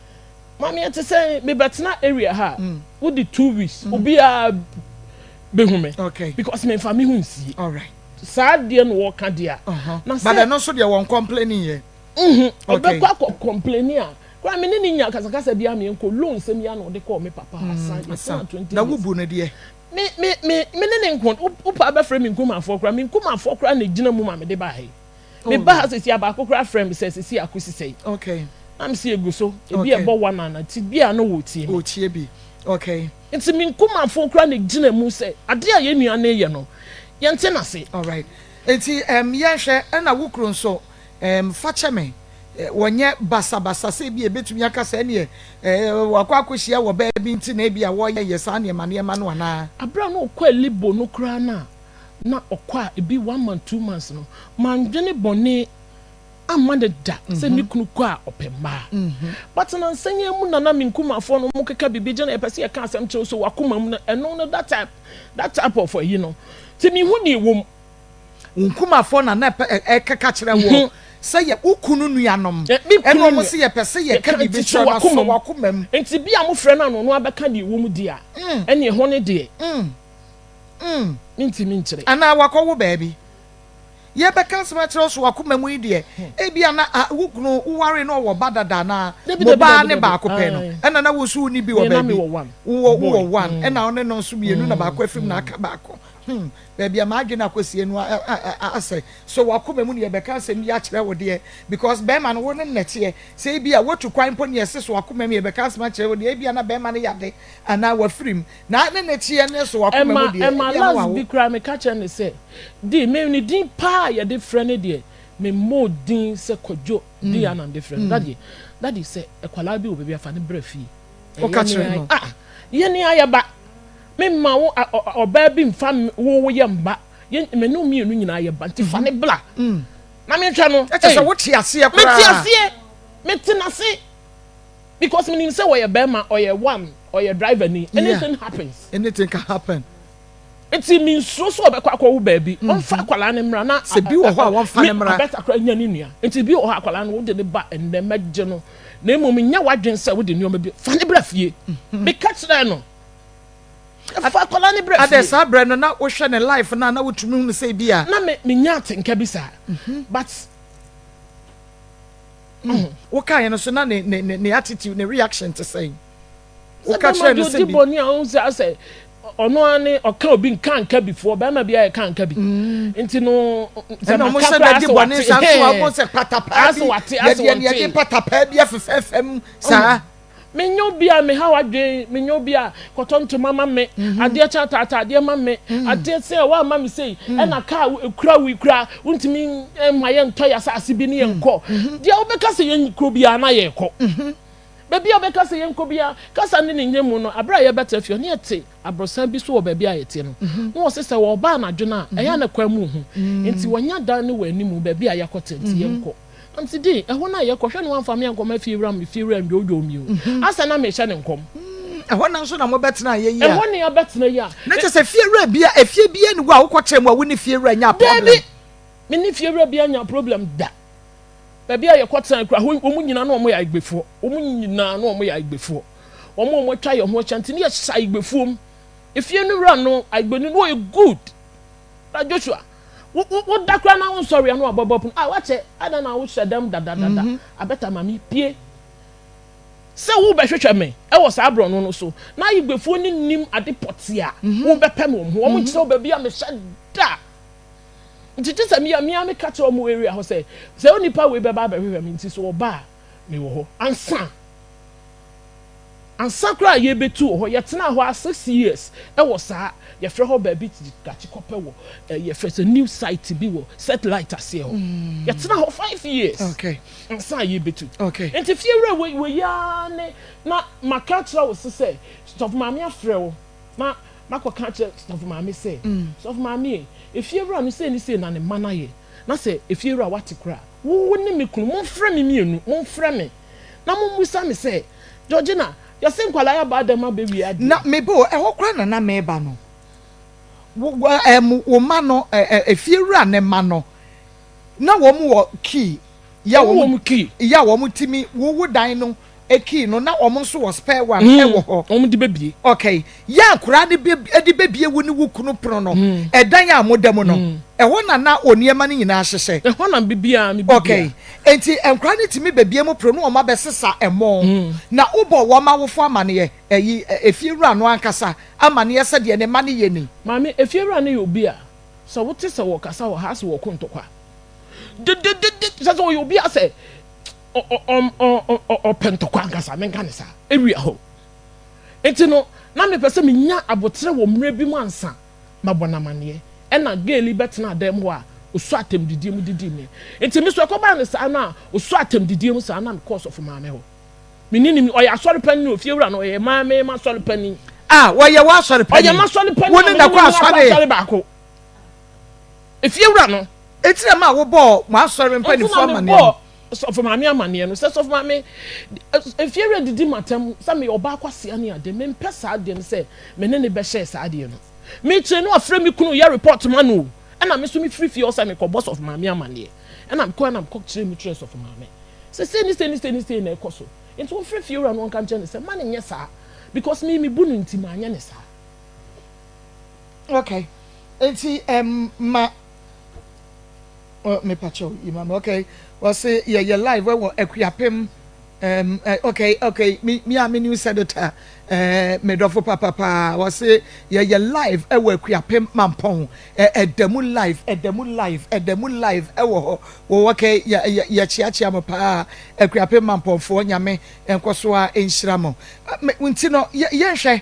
maame, ɛte sɛ mebɛtena area ha a, wodi 2 weeks, obiara bɛhu me because memfa me ho nsie. Saa deɛ no wɔka deɛ a, na but sɛ ɛno nso deɛ wɔn complaining yɛ. Ɔbɛkɔ akɔ complain a kora me ne ne nya kasakasa bi ama yɛnkɔ loan sɛm yi ana ɔde kɔɔ me papa asan yɛtena 20 Na years. wobu no deɛ. Me ne ne nko wopa bɛfrɛ me nkumafoɔ kora, me nkumafoɔ kora na gyina mu ma mede baa ha yi. Me ba ha sisi abaako kora frɛ me sɛ sisi akosi sɛi na me si egu so ebi ɛbɔ one ana ti bi a no wɔ tie me. Otie bi, okay. Nti me nkumafoɔ kora na gyina mu sɛ adeɛ a yɛn nua ne yɛ no, yɛnte n'ase. Alright, nti yɛnhwɛ ɛna wo kuro nso fa kyɛ me, wɔnyɛ basabasa sɛ ebi ebetumi aka sɛ ɛneɛ wakɔ akɔhyia wɔ baabi nti na ebi a wɔyɛ yɛ saa nneɛma nneɛma no anaa? Abira na ɔkɔ elibo no koraa na ɔkɔ a ebi one month, 2 months no, mandwene bɔne ama ne da sɛ ne kunu kɔ a ɔpɛ mmaa. But na nsɛnyɛ mu nana me nkumafoɔ no mo keka biribi gye na yɛpɛ sɛ yɛka asɛm kyerɛw so wakoma mu no, ɛno no that type of ayi no nti mehu ne ɛwɔ mu. Wo nkumafoɔ na ɛpɛ ɛkeka kyerɛ wɔ sɛ yɛ wo kunu nuanom Me ɛna kunu wɔn sɛ yɛpɛ sɛ yɛka yɛka biribi nti so kyerɛ na wakoma so mu. wakoma mu. Nti bi a mofrɛ no ano no abɛka deɛ ɛwɔ mu di a, ɛne ɛhɔ ne deɛ mentimi nkyerɛ. Anaa wakɔwo baabi, yɛbɛka asɛm akyerɛ wo so wakoma mu yi deɛ, ebia na wo kunu woware na ɔwɔ ba dada anaa Dabi, mo dabi, baa dabi, ne dabi. baako pɛ no Aye. ɛna na wo nso wonni bi wɔ Me na baabi? mewɔ one. Wowɔ Boy. wowɔ one, ɛna ɔne no nso mmienu na baako afirim na aka baako. Baabi a maadwene akɔsie no asɛ so wakoma mu ne yɛbɛka asɛm bi akyerɛ wo deɛ, because bɛrima no wo ne nnɛteɛ sɛ ebi a wotu kwan mpo ne yɛse so wakoma mu yɛbɛka asɛm akyerɛ wo deɛ, ebi a na bɛrima no yade anaa wafirim na ne nɛteɛ ne so wakoma mu Ɛma deɛ, ɛma ebi a na last wawo. Bi koraa meka kyerɛ ne sɛ di me ne din paa a yɛde frɛ ne deɛ, me mmɔ din sɛ Kwadwo din a na mede frɛ no, daddy, daddy, sɛ ɛkwalaa bi wɔ baabi afa ne brɛ fie. Woka Ɛyɛ kyerɛ ne no? Ah, yɛ ne ayɛ ba memma wo ɔbaa bi mfa wo wo yɛ mba yɛ me ne wo mmienu nyinaa yɛ ba, nti fa ne bla na menhwɛ no. Ɛkyɛ sɛ Ei, wote aseɛ mete koraa. aseɛ, mete n'ase because menim sɛ wɔyɛ bɛrima, ɔyɛ one, ɔyɛ driver ni, anything happens. Anything can happen. Nti mi nsuro sɛ ɔbɛkɔ akɔwo baabi, ɔmfa akwadaa ne mmra na Sɛ bi wɔ hɔ a wɔmfa ne mmra. Abɛta koraa nya ne nua, nti bi wɔ hɔ a akwadaa no wode ne ba ɛnnɛ mɛgye no, na mmom nyɛ w'adwene sɛ wode nneɛma bi fa ne bra fie. Meka kyerɛ no, fa akwadaa ne bra Adɛ fie. Saa berɛ no na wohwɛ ne life no a na wotumi hunu sɛ bi a Na me menya atenka bi saa, but wokaeɛ no so na ne attitude, ne reaction te sɛn? Sɛ Woka bɛrima kyerɛ no deɛ sɛ odi bi bɔne a ɔhu sɛ asɛ ɔno ara ne ɔka obi nka nka bifoɔ, bɛrima bi ayɛ ka nka bi nti no sɛ ɛna ɔmo maka hyɛ koraa da di asɛ bɔne wate saa so a hɛn. ɔmo sɛ patapaa Asɛ bi wate, asɛ yɛde yɛde wɔnte. patapaa bi afefɛɛfɛm saa. Menyɛ obi a meha wadwen, menyɛ obi a kɔtɔ ntoma ma me, adeɛ kyɛn ataata adeɛ ma me, adeɛ sɛ woama me sei, ɛna kaa ekura wo kura wontumi ma yɛntɔ yɛ asase bi ne yɛnkɔ deɛ wobɛka sɛ yɛn kuro biara na yɛkɔ baabi a wobɛka sɛ yɛnkɔ biara kasa ne ne nyɛ mu no. Abere a yɛbɛtena fie ɔne yɛte aborosan bi so wɔ baabi a yɛte no, na wɔse sɛ wɔba anadwo no a ɛyɛ a na kwan mu hu, nti wɔnya dan no wɔ anim baabi a yɛakɔte, nti yɛnkɔ. Nti di ɛhɔ no a yɛkɔ hwɛ no, wamfa me ankɔma fie wura me, fie wura ndwoodwoo mi o, asɛ na mehyɛ ne nkɔm. Ɛhɔ na nso na mobɛtena yɛ yi a? Ɛhɔ ne yɛbɛtena yi a. Na kyerɛ sɛ fiewura bia, efie bia ni hɔ a wokɔkyerɛ mu a wo ne fiewura nya problem? Dabi, me ne fiewura bi anya problem da. Baabi a yɛkɔtena kura hɔ, wɔn nyinaa na wɔn yɛ ayigbefoɔ, wɔn nyinaa na wɔn yɛ ayigbefoɔ, wɔn a wɔn atwa yɛn ho ahyia, nti ne yɛhyɛ ayigbefoɔ mu. Efie no wura no, ayigbeni no, ɔyɛ good na Joshua wo wo wo da kura na wo nsɔre ano abɔbɔ pono a wakyɛ ada na wohyɛ dɛm dadadada abɛta maame pie sɛ wobɛhwehwɛ me ɛwɔ saa aborɔno no so, na ayigbefoɔ no nim ade pɔte a wobɛpɛ me wɔn ho, wɔn nkyerɛ wo baabi a mehyɛ da. Nti kye sɛ mea mea meka kyerɛ wɔn area hɔ sɛ onipa wei bɛba abɛhwehwɛ me, nti sɛ ɔba a mewɔ hɔ ansa ansa koraa a yɛbɛtu wɔ hɔ. Yɛtena hɔ a 6 years ɛwɔ saa yɛfrɛ hɔ baabi gakye kɔpɛ wɔ yɛfrɛ sɛ new site bi wɔ satellite aseɛ hɔ. Yɛtena hɔ 5 years ansa a yɛbɛtu. Nti fie wura wei wei ara ne na maka kyerɛ wo se sɛ sɔfo maame afrɛ wo na makɔka kyerɛ sɔfo maame sɛ, sɔfo maame e, efie wura no sei ne sei na ne mma no ayɛ, na sɛ efie wura wate koraa, wo ne me kunu momfrɛ me mmienu, momfrɛ me na mommisa me sɛ, Georgina, yɛse nkwalaa yɛ aba dɛm abɛwie adeɛ. Na mebo ɛhɔ koraa na meba no wo wo ma no ɛ ɛ efiewura ne ma no. Na wɔn wɔ key yɛ Wɔn wɔ key. Yɛ a wɔn tumi wowo dan no key no, na wɔn nso wɔ spare one ɛwɔ hɔ. Wɔn de bɛbie. Okay, yɛ akwaraa no bɛ de bɛbie wo ne wo kunu pono no, ɛdan a mo da mu no, ɛhɔ na na wɔn nneɛma no nyinaa hyehyɛ. Ɛhɔ na biribiara me biribiara. Okay, nti nkwaraa no tumi bɛbie mo pono no, wɔn abɛsesa ɛmo, na wobɔ wɔn awofo amaneɛ, ɛyi efiewura no ankasa amaneɛ sɛ deɛ ne mma no yɛ ni. Maame, efiewura no yɛ obi a sɛ wote sɛ wɔkasa wɔ ha sɛ wɔko ntɔkwa dededede, sɛ sɛ ɔyɛ obi a sɛ ɔpɛ ntɔkwa ankasa, menka ne saa ewia hɔ. Nti no na mepɛ sɛ menya aboterɛ wɔ mmerɛ bi mu ansa mabɔ no amaneɛ. Ɛna girl yi bɛtena dan mu hɔ a ɔsɔ atɛmdidie mu didii me. Nti me so ɛkɔbaa no saa no a ɔsɔ atɛmdidie mu saa na mekɔɔ sɔfo maame hɔ. Me ne nim, ɔyɛ asɔre panin o, fiewura no ɔyɛ maame m'asɔre panin. Ah, wɔyɛ w'asɔre panin. Ɔyɛ m'asɔre panin. Wo ne na kɔ asɔre. Asɔre baako. Efiewura no. Eti na ma wobɔɔ mo asɔre mpanimfoɔ amaneɛ no. Nti na mebɔɔ sɔfo maame amaneɛ no sɛ, sɔfo maame, efiewura didi m'atam sɛ meyɛ ɔbaa kwasea ne ade, mempɛ saa adeɛ no sɛ me ne ne bɛhyɛ saa adeɛ no. Mekyerɛ no afrɛ me kunu yɛ report ma no o. Ɛna me nso mefiri fie hɔ sɛ mekɔbɔ sɔfo maame amaneɛ. Ɛna mekɔɛ na mekɔ kyerɛ mu kyerɛ sɔfo maame. Sɛ sei ne sei ne sei ne sei na ɛkɔ so nti wɔmfrɛ fiewura no ɔnka nkyerɛ no sɛ mma no nyɛ saa because me mebu no nti manyɛ no saa. Okay, nti um, ma oh, me pacho yi ma me okay. Wɔse yɛyɛ live wɔ Akuapem um, eh, okay okay me me a me news editor eh, me dɔfo papapaa wɔse yɛyɛ live ɛwɔ Akuapem Mampɔn Ɛda mu live, ɛda mu live, ɛda mu live ɛwɔ hɔ. Wɔ okay, yɛ yɛ yɛkyeakyea mo paa. Akuapem Mampɔnfoɔ, Nyame nkɔ so ara nhyira mo. Me nti no, yɛ yɛnhwɛ.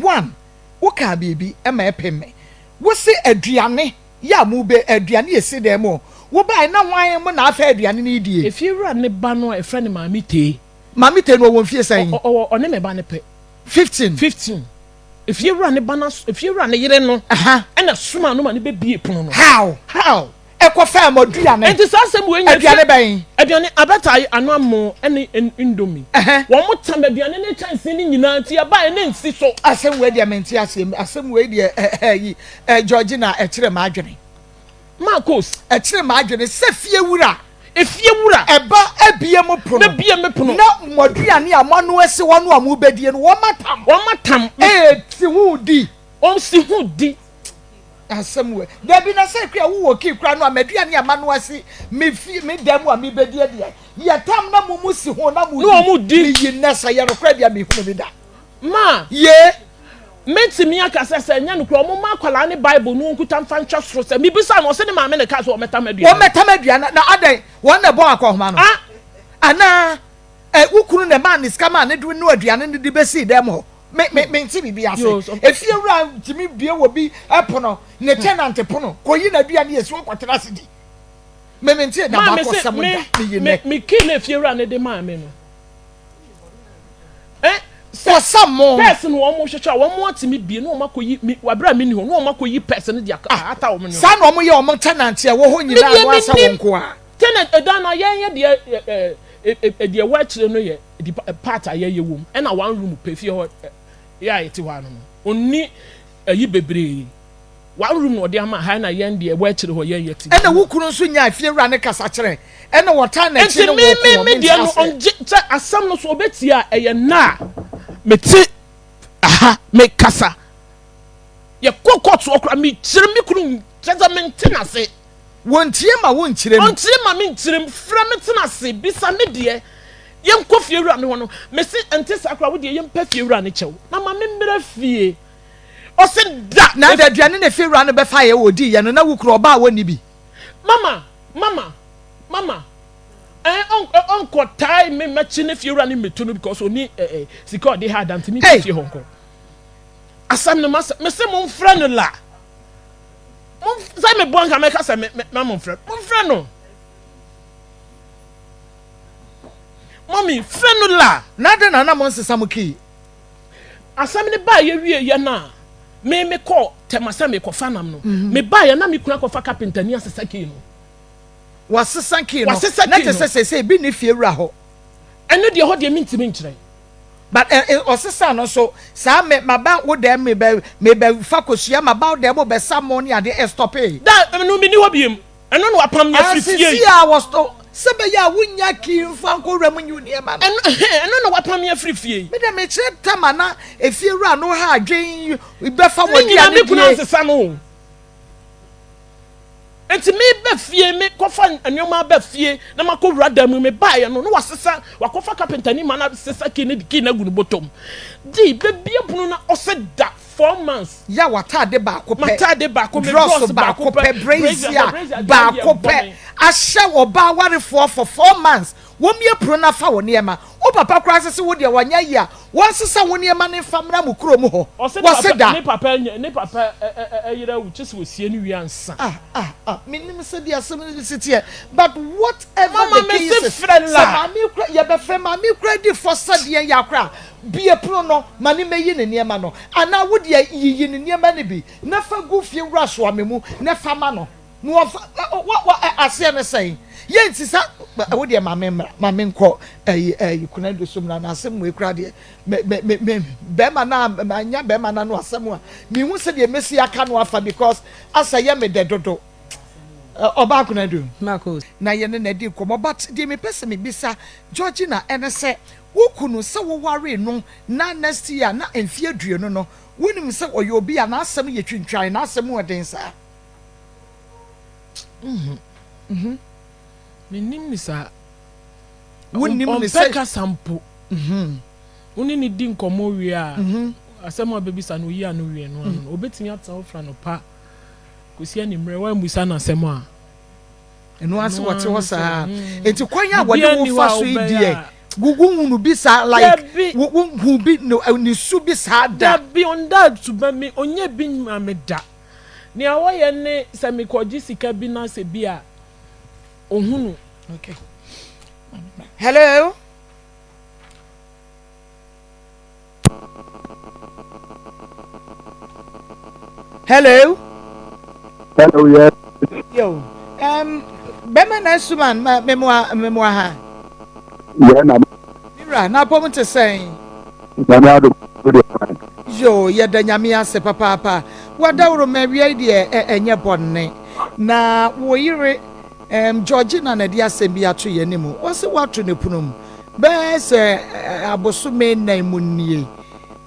One, wokaa biribi ɛma ɛpem me. Wose aduane yɛ a mobɛ aduane yɛ si dan mu o. Wobae na hwan mo na afa aduane no redie? Efiewura ne ba no a yɛfrɛ no Maame Tee. Maame Tee no ɔwɔ mfie sɛn? Ɔwɔ ɔne me ba no pɛ. 15. 15. Efiewura ne ba no efiewura ne yere no ɛna somaa no ma no bɛbie pono no. How? How? Ɛkɔ fɛn mo aduane. Nti saa asɛm wei nyɛ aduane bɛn? Aduane abɛtae ano amo ɛne indomie. Wɔn mo tam aduane ne kyɛnsee ne nyinaa nti ɛba ɛne nsi so. Asɛm wei deɛ mente aseɛ asɛm wei deɛ ɛyi Georgina ɛkyerɛ m'adwene. Marcos. Ɛkyere m'adwene sɛ fiewura. Efiewura. Ɛba abue mo pono. Bɛbue me pono. Na mo aduane a moanoa asi hɔ no a mobɛdie no, wɔatam. Wɔatam. Ee, si ho di. Wɔsi ho di. Asɛm wei. Dabi, na sɛ kura wowɔ kii kura no a, m'aduane a manoa asi me fie, me dan mu a mebɛdie deɛ, yɛtam na mo mu si ho na modi. Na wɔn di. Meyi nnɛ sɛ yɛ nokorɛ deɛ mehunu bi da. Ma. Ye. Mɛtumi aka sɛ, sɛ ɛnyɛ nokorɛ a, wɔmma akwadaa no Bible no ɔnkuta mfa nhwɛ soro. Sɛ mebisaa no, ɔse ne maame na ɛkaa sɛ wɔmmɛtam aduane no. Wɔmmɛtam aduane no, na adɛn? Wɔn na ɛbɔɔ akɔnhoma no? Anaa ɛ, wo kunu na ɛmaa ne sika maa ne de noa aduane no de bɛsii dɛm hɔ? Me, me, mente biribi ase. Efiewura ntumi bue wɔ bi pono, ne tenant pono, kɔyi n'aduane esi hɔ kɔtena ase di. Me, mente Maa me se, n'abakɔsɛm me, da, meyi me, nnɛ. me key na efiewura no de maa me no. Eh, sɛ Kɔsa mo. pɛs no wɔn hwehwɛ a wɔn atumi bie na wɔn akɔyi mi wabere a mi ni hɔ na wɔn akɔyi pɛs no de aka Ah, ata wɔn nneɛma. saa na wɔn yɛ wɔn tenant a ɛwɔ hɔ Me nyinaa deɛ no mi asɛ wɔn nim nko a. tenant ɛdan na yɛn yɛ deɛ ɛ ɛ ɛ deɛ ɛwɔ akyire no yɛ dipa part a yɛyɛ wɔm ɛna one room pɛ fie hɔ ɛ yɛ a yɛte hɔ ano no onni ɛyi bebree. One room na ɔde ama ha na yɛn deɛ ɛwɔ akyire hɔ yɛn yɛ te. Ɛna wo kunu nso nyaa fiewura no kasa kyerɛ ɛna wɔtan n'akyi Nti ne me wo ko me wɔ me mente deɛ no aseɛ. ɔngye sɛ asɛm no so ɔbɛtie a ɛyɛ nna a mete aha mekasa yɛkɔ court hɔ koraa mekyerɛ me kunu kyerɛ sɛ mente n'ase. Wɔntie ma wo nkyerɛ mu. Ɔntie ma me nkyerɛ mu frɛ me tena ase bisa me deɛ yɛnkɔ fiewura no hɔ no mese ɛnte saa koraa wo deɛ yɛmpɛ fiewura no kyɛw na ma me mmra fie. Ɔse da! Na da aduane na efiewura no bɛfaeɛ wɔ ɔdiiɛ no na wo kunu ɔbaa a wɔnni bi. Mama! Mama! Mama! Eh ɔnkɔ tae me mɛkye ne fiewura no mmetu no because ɔni eh eh sika ɔde ha da nti menkɔ fie hɔ nkɔ. Asɛm no masɛ mese momfrɛ no la. Mo sɛ meboa nka mɛka sɛ me ma momfrɛ momfrɛ no. Mummy frɛ no la. Na adɛn na na monsesa mo key? Asɛm no baeɛ wieeɛ no a, me mekɔɔ Tema sɛ merekɔfa nam no. Mebaeɛ na me kunu akɔfa kapentani asesa key no. Wasesa key no? Wasesa Na key kyerɛ no. sɛ seesei ebi nni fiewura hɔ. Ɛno deɛ ɛhɔ deɛ mentumi nkyerɛ. But ɛ ɛ ɔsesa no nso, saa me maba wo dɛm mebɛ mebɛfa kosua maba wo dɛm bɛsa mo ne adeɛ ɛstɔpee. Da no menni hɔ biom. Ɛno na wapam me afiri fie yi. Asisi a wɔstɔ sɛ bɛyɛ a wonnya key mfa nkɔ wura mu nyi wo nneɛma no. Ɛno ɛno na wapam me afiri fie yi. Me deɛ mekyerɛ tam a na efie wura no ha adwen bɛfa Ne nyinaa w'aduane me kunu die. ansesa no o. Nti meba fie me kɔfa nneɛma aba fie na makɔ wura dan mu mebaeɛ no na wasesa wakɔfa kapentani ma no asesa key no de key no agu ne bɔtɔ mu. Di bɛbie pono na ɔsɛ da 4 months. Yaw atade baako pɛ, M'atade baako, me drɔs drɔs baako baako pɛ, pɛ, brazier brazier brazier deɛ baako deɛ bɔ pɛ me. ahyɛ ɔbaa warefoɔ for 4 months. Wɔmmue pono na fa wo nneɛma. Wo papa koraa sese wo deɛ wanyɛ yie a, wɔnsesa wo nneɛma no mfa mmra mo kurom hɔ. Ɔse ne Wɔse papa da. ne papa anya ne papa ɛ ɛ ɛ yere awu kyese wɔsie no wie ansa. Ah ah ah mennim sɛdeɛ asɛm no si teɛ but whatever Mama the mese case is, frɛ sɛ la. maame yi koraa yɛbɛfrɛ maame yi koraa di fɔ sɛdeɛ yɛ akora Bue pono no ma no mmɛyi ne nneɛma no, anaa wo deɛ yiyi ne nneɛma no bi na fa gu fie wura soame mu na fa ma no na ɔmfa, wa, wa, aseɛ ne sɛn? Yɛnsi sa, wo deɛ ma me mmra, ma me nkɔ ɛyi, ɛyi, Konadu so mmra na asɛm wei koraa deɛ, me, me, me, me, bɛrima no a, manya bɛrima no ano asɛm a, menhu sɛdeɛ mɛsi aka no afa because asɛ yɛ me dɛ dodo. Ɔbaa Konadu. Na yɛne no adi nkɔmmɔ but deɛ mepɛ sɛ mebisa Georgina ɛne sɛ, Wo kunu, sɛ wowaree no na next year na mfe 20 no, wonim sɛ ɔyɛ obi a n'asɛm yɛ twintwan, n'asɛm mu yɛ den saa? Mhm. Mennim no saa. Wonnim no sɛ. Ɔmpɛ kasa mpo. Wo ne no di nkɔmmɔ wie a, asɛm a wobɛbisa no, oyi ano wie no ano no, obɛtumi atena hɔ firi anɔpa kɔsi anwummerɛ, woammisa no asɛm a. Ɛno ara sɛ Ɛno wɔte ara hɔ ne sɛ, saa. mm, Enti kwan a wɔde biribiara wo nni hɔ fa a so yi wobɛyɛ deɛ, a. wo wonhunu bi saa like Dabi. wo wonhu bi ne ne su bi saa da. Dabi, ɔnda suban bi, ɔnyɛ bi mma me da. Nea ɔyɛ ne sɛ mekɔgye sika bi na sɛ bi a, ɔhunu. Okay. Hello. Hello. Hello, yes. Yo. Bɛma na suman ma memoa memoa ha. Yeah, na. Mira, na apɔm te sɛn? Nyame adom de fine. Yo, yɛda Nyame ase papaapa. Wadaworo ma awia yi deɛ ɛnyɛ bɔne. Na wo yere Georgina na ɛde asɛm bi ato yɛn anim. Ɔse woato ne pono mu bɛyɛ sɛ abosome nnan mu nie.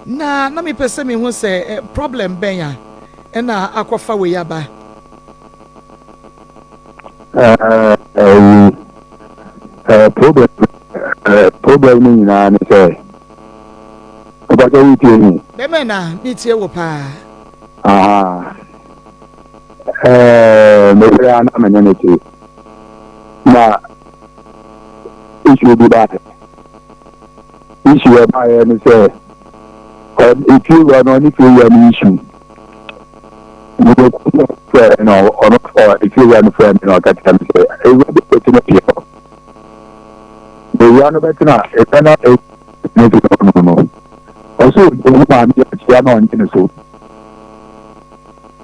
Na na mepɛ sɛ mehu sɛ problem bɛn a ɛna akɔfa wei aba. Ɛyi problem problem no nyinaa ne sɛ ɔbɛsɛ wotie mi. Bɛmɛ na metie wo paa. Aha. Ɛɛ meyere a na me ne no te na issue bi baeɛ. Issue a ɛbaeɛ ne sɛ efiewura no ɔne fiewura no issue. Mede frɛ no ɔno efiewura no frɛ me na ɔka kyerɛ me sɛ ewura bi bɛtena fie hɔ. Na ewura no bɛtena ewura no ne fie hɔ no no. Ɔsɛ ɔhu maame akyia na ɔnye ne so.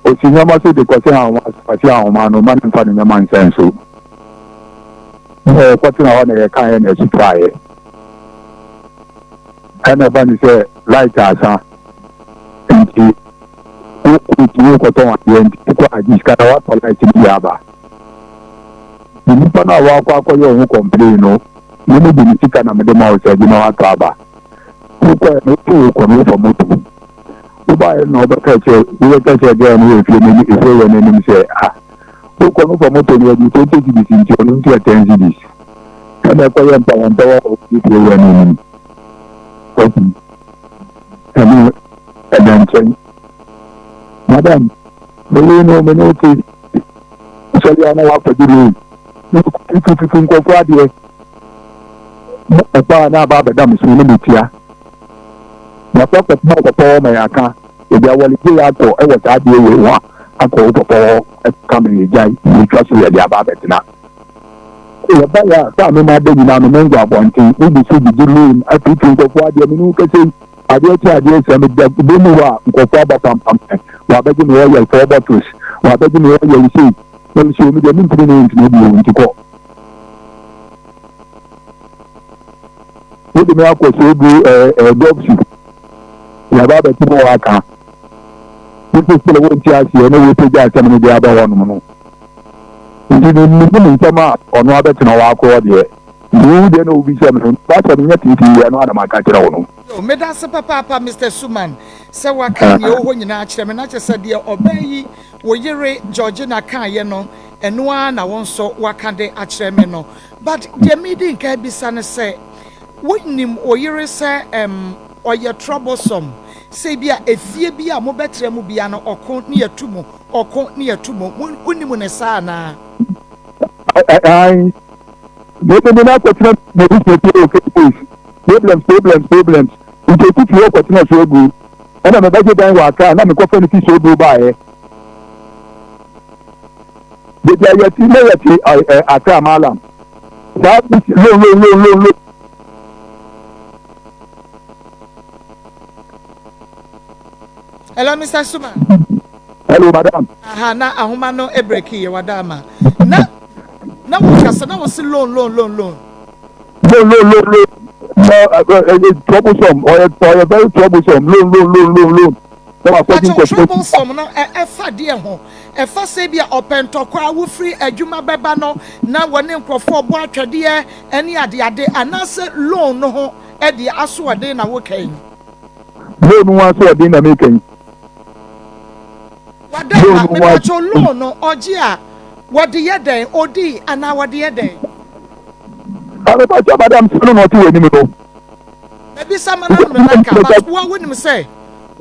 Osi nneɛma so de kɔsi ahoma so kɔsi ahoma no ma ne mfa ne nneɛma nsɛn so. Na yɛkɔtena hɔ na yɛkaeɛ na ɛso twaeɛ. Ɛna ɛba ne sɛ light asa nti wotumi wokɔtɔn adeɛ nti wokɔ agye sika na woatɔ light no bi aba. Nnipa no a wakɔ akɔyɛ wo ho complain no, me no de ne sika na mede ma wo sɛ agye na woatɔ aba. Wokɔɛ no woto wokɔ no wofa moto. Wobaeɛ no na wobɛka kyerɛ wobɛka kyerɛ girl no wɔ efie no anim efie wɔ n'anim sɛ ah wokɔ no fa moto no yɛgye 20 cedis nti ɔno ntua 10 cedis. Ɛna ɛkɔyɛ mpawampawa wɔ efie wɔ n'anim. Okay. Ɛno ɛda nkyɛn. Madam, meyere no me ne wo te sɔre a na wakɔgye loan. Na tutututu nkurɔfoɔ adeɛ. Na ɛba a na aba abɛda me so na metua. Na kɔ akɔtena wo papa hɔ ma yɛaka. Yɛde awɔregye yɛ akɔ wɔ saa adeɛ wei ho a akɔ wo papa hɔ ɛka me yɛgyae yɛtwa so yɛde aba abɛtena. Yɛba yɛ a sɛ a mema ada nyinaa no mengo abɔnten. Wogu so gyegye loan atutu nkurɔfoɔ adeɛ me ne wo kɛsɛ yi. Adeɛ kye adeɛ sɛ meda kube mu hɔ a nkurɔfoɔ aba pampam me. Wɔabɛgye me oil four bottles. Wɔabɛgye me oil sei. Na mese o me deɛ mentumi ne wo ntena bio nti kɔ. Wode me akɔ so du ɛɛ ɛɛ dɔpsi. Yɛaba abɛto me wɔ aka. Wote sɛ wonte aseɛ na wopagya asɛm no de aba hɔnom no. Nti me menim nsɛm a ɔno abɛtena hɔ akorɔ deɛ. Nti wo deɛ na wobisa me no, w'asɛm nyɛ tenten deɛ ɛno ara na maka kyerɛ wo no. Yo, medase papaapa Mister Suman sɛ waka nea ɛwɔ hɔ nyinaa akyerɛ me, na kyerɛ sɛ deɛ ɔbaa yi, wo yere Georgina kaeɛ no, ɛno ara na wo nso waka de akyerɛ me no. But deɛ meredi nkan abisa ne sɛ, wonim wo yere sɛ ɛm, ɔyɛ troublesome, sɛ ebia efie bi a mobɛtra mu biara no ɔko ne yɛto mu, ɔko ne yɛto mu, wonim no saa anaa? Ae, me me no akɔtena m'abusua fie wɔ Cape Coast. Problems, problems, problems. Nti otu fie hɔ kɔtena Sooburu. Ɛna mebɛgye dan wɔ Accra na mekɔfa no fi Sooburu baeɛ. Baabi a yɛte na yɛte Accra Malam. Saa loan loan loan loan loan. Hello, Mr. Suma. Hello, madam. Aha, na ahoma no ebreki yɛ wada ama. Na na wo kasa na wo se loan loan loan loan. Loan loan loan loan. No, uh, uh, uh, troublesome. Or or very troublesome. Loan loan loan loan loan. Na wakɔgye nkɔfo. Troublesome no ɛfa deɛ ho. Ɛfa sɛ bi a ɔpɛ ntɔkwa a wofiri adwuma bɛba no na wɔne nkurɔfoɔ bɔ atwɛdeɛ ɛne adeade anaasɛ loan no ho ɛdeɛ asoɔden na woka yi. Loan ho asoɔden na meka yi. Wada ma mepatwo loan no ɔgye a wɔde yɛ dɛn odi anaa wɔde yɛ dɛn. Mepatwo madam sɛ no na ɔte w'anim no. Mabisa ma no mena ka but wo a wonim sɛ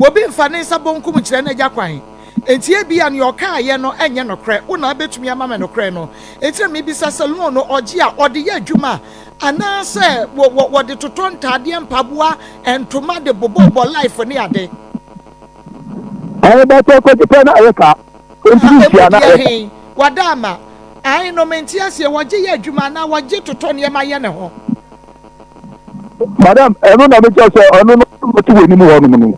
obi mfa ne nsa bonkum nkyerɛ n'agya kwan enti ebia nea ɔkaayɛ no ɛnyɛ nokorɛ wo na abɛtumi ama me nokorɛ no enti na mebisa sɛ loan no ɔgye a ɔde yɛ adwuma Anaasɛ wɔ wɔ wɔde totɔ ntaadeɛ, mpaboa, ntoma de bobɔbɔ life ne ade. Ae bɛtɛ kɔgye pɛ na ayɛ ka. Ntumi ntua na ayɛ ka. He wada ama. Ae no mente aseɛ wɔgye yɛ adwuma anaa wɔgye totɔ nneɛma yɛ ne ho. Madam ɛno na mekyerɛ sɛ ɔno no ɔte w'anim hɔ nom no.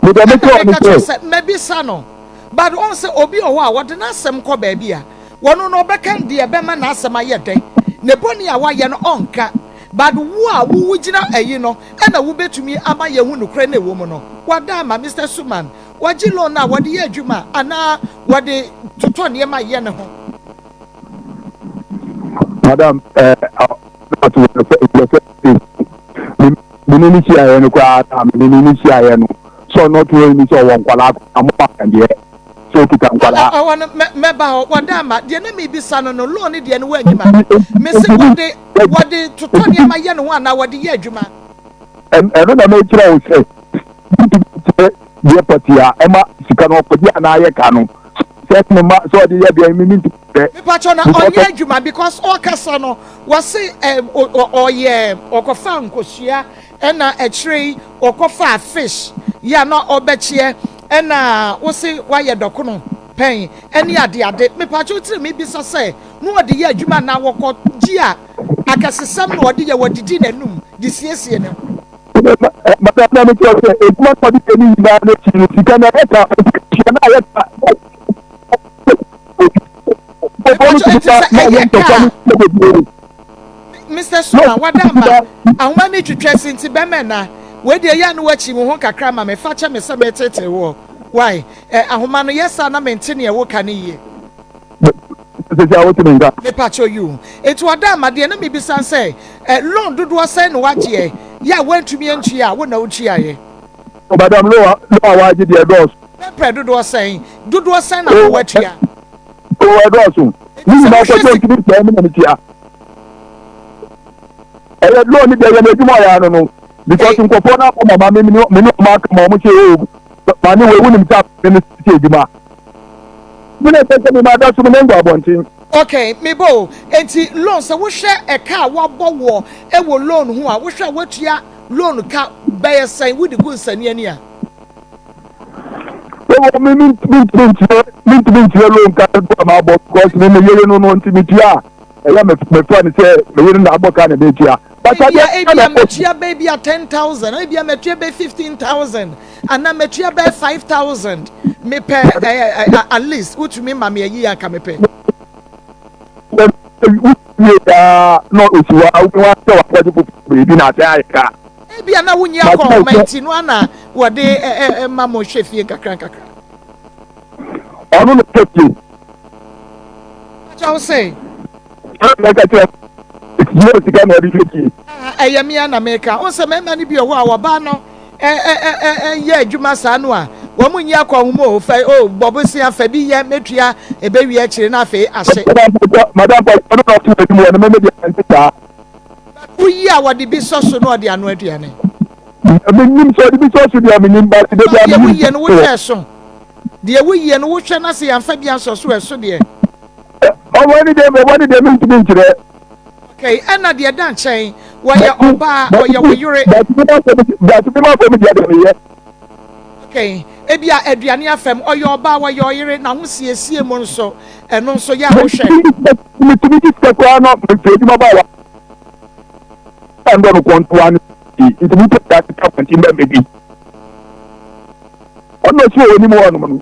Meda mekyerɛ ne sɛ. Sɛ mabisa no but ɔn sɛ obi wɔ hɔ a wɔde n'asɛm kɔ baabi a Wɔno no ɔbɛka deɛ ɛbɛma n'asɛm ayɛ dɛ, ne bɔne a wayɛ no ɔnka, but wo a wo wogyina ayi no ɛna wobɛtumi ama yɛahu nokorɛ no ɛwɔ mu no, wada ama Mister Suman, wagye loan no a wɔde yɛ adwuma anaa wɔde totɔ nneɛma yɛ ne ho. Madam, eh, ato wɔ sɛ wɔ sɛ me ne ne hyiaeɛ no koraa na me ne ne hyiaeɛ no sɛ ɔno ɔto ni sɛ ɔwɔ nkwadaa mo deɛ sɛ okita nkwadaa. Ɛhɔ no mɛba hɔ wɔda ama deɛ na mebisa no no loan ne deɛ no wɔanyi ma me mese wɔde wɔde totɔ nneɛma yɛ ne ho anaa wɔde yɛ adwuma. Ɛno na mekyerɛ wo sɛ ntumi kyerɛ deɛ pɔtee a ɛma sika no ɔkɔgye anaa yɛ ka no sɛ ne ma sɛ ɔde yɛ deɛ me mentumi kyerɛ. Mepakyɛ na ɔnyɛ adwuma because ɔkasa no wɔse ɔyɛ ɔkɔfa nkosua Ɛna akyire yi ɔkɔfaa fish yi a na ɔbɛkyeɛ ɛna wose wayɛ dɔkono pɛn ɛne ade ade mepaakyɛw tiri mebisa sɛ na ɔde yɛ adwuma anaa wɔkɔ gye a akɛsesɛm na ɔde yɛ wɔdidi n'anum de siesie ne ho. Madam na mekyerɛ sɛ adwuma na ɔde yɛ ne nyinaa n'akyi no sika na ɛyɛ ka sika tua na ayɛ ka. Mepaakyɛw eti sɛ ɛyɛ ka a. Mister Suma, wada ama ahoma no twitwa si nti bɛmɛ na wei deɛ yɛ a na wakyi wo ho kakra ma me fa kyɛ me sɛ metetee woɔ wai eh, ahoma no yɛ saa na mente neɛ woka no yie. Sisi a wote me nka. Mepakyɛw yiw. Enti ɔda ama deɛ na mebisa sɛ eh, loan dodoɔ sɛn na wagyeɛ yɛ a woantumi antua a wo na wotuaeɛ? Madam, loan a wagye deɛ ɛdɔɔso. Pɛprɛ dodoɔ sɛn? Dodoɔ sɛn na wo watua? O ɛdɔɔso. Ne nyinaa kɔtɔ ntumi sɛɛ me na metua. Ɛyɛ loan ne deɛ yɛ n'adwuma ɔyɛ ano no because nkurɔfoɔ no akɔ mama me me ne ɔmo aka ma ɔmo sɛ o ma ne wei wonim sɛ me me sɛ adwuma. Me na ɛsɛ sɛ me ma da so me nan gu abɔnten. Okay, me bo, enti loan sɛ wohwɛ ɛka a wabɔ woɔ ɛwɔ loan ho a wohwɛ a woatua loan ka bɛyɛ sɛn wode gu nsania ni a? Ɛwɔ me mentumi nkyerɛ mentumi nkyerɛ loan ka dodoɔ a mabɔ because me me yere no no nti metua a ɛyɛ me mefa no sɛ me yere na abɔ ka na metua. But ebia ebia matua bɛyɛ bia 10,000 ebia matua bɛyɛ 15,000 anaa matua bɛyɛ 5,000 mepɛ ɛɛ at least wotumi ma me ayi anka mepɛ. Wowie daa na osi hɔ a wobɛhu ara sɛ wakɔgye foforɔ baabi na asɛn ayɛ ka. Ebia na wonni akɔnhoma nti no ana wɔde ma mo hwɛ fie nkakra nkakra. Ɔno na ɔhwɛ fie. Pakyɛ wo se. Ɛna mɛka kyerɛ yɛ sika na ɔde hwɛ fie. Ɛyɛ me ara na meka. Wohu sɛ mmarima no bi wɔ hɔ a wɔbaa no yɛ adwuma saa no a, wɔn nyi akɔnhoma o, fɛ o, bɔ bosea fa bi yɛ mɛtua, ɛbɛwie akyire na afei ahye. Madam Pakyɛ ɔno na ɔte w'anim wɔ no mɛmɛ deɛ ɛnte saa. Woyi a wɔde bi sɔ so na ɔde ano aduane. Menim sɛ ɔde bi sɔ so deɛ menim ba de bia menim. Deɛ woyie no wohwɛ ɛso. Deɛ woyie no wohwɛ na sɛ yɛamfa bi ansɔ so ɛso deɛ. Ɔwɔ ne deɛ ɔwɔ ne deɛ mentumi nkyerɛ. Okay, ɛna deɛ da nkyɛn wɔyɛ ɔbaa ɔyɛ wo yere. Baako bi ma fam deɛ deɛ meyɛ. Okay, ebi a aduane afam ɔyɛ ɔbaa wɔyɛ ɔyere na ho siesie mu nso ɛno nso yɛ a wohwɛ. Metumi gye sika koraa na mefiri adwuma ba wa. Ndɔ no kɔntoa no nti mepɛ da sika kwantin bɛ mbɛdi. Ɔno ɔsi wɔ anim hɔ nom no.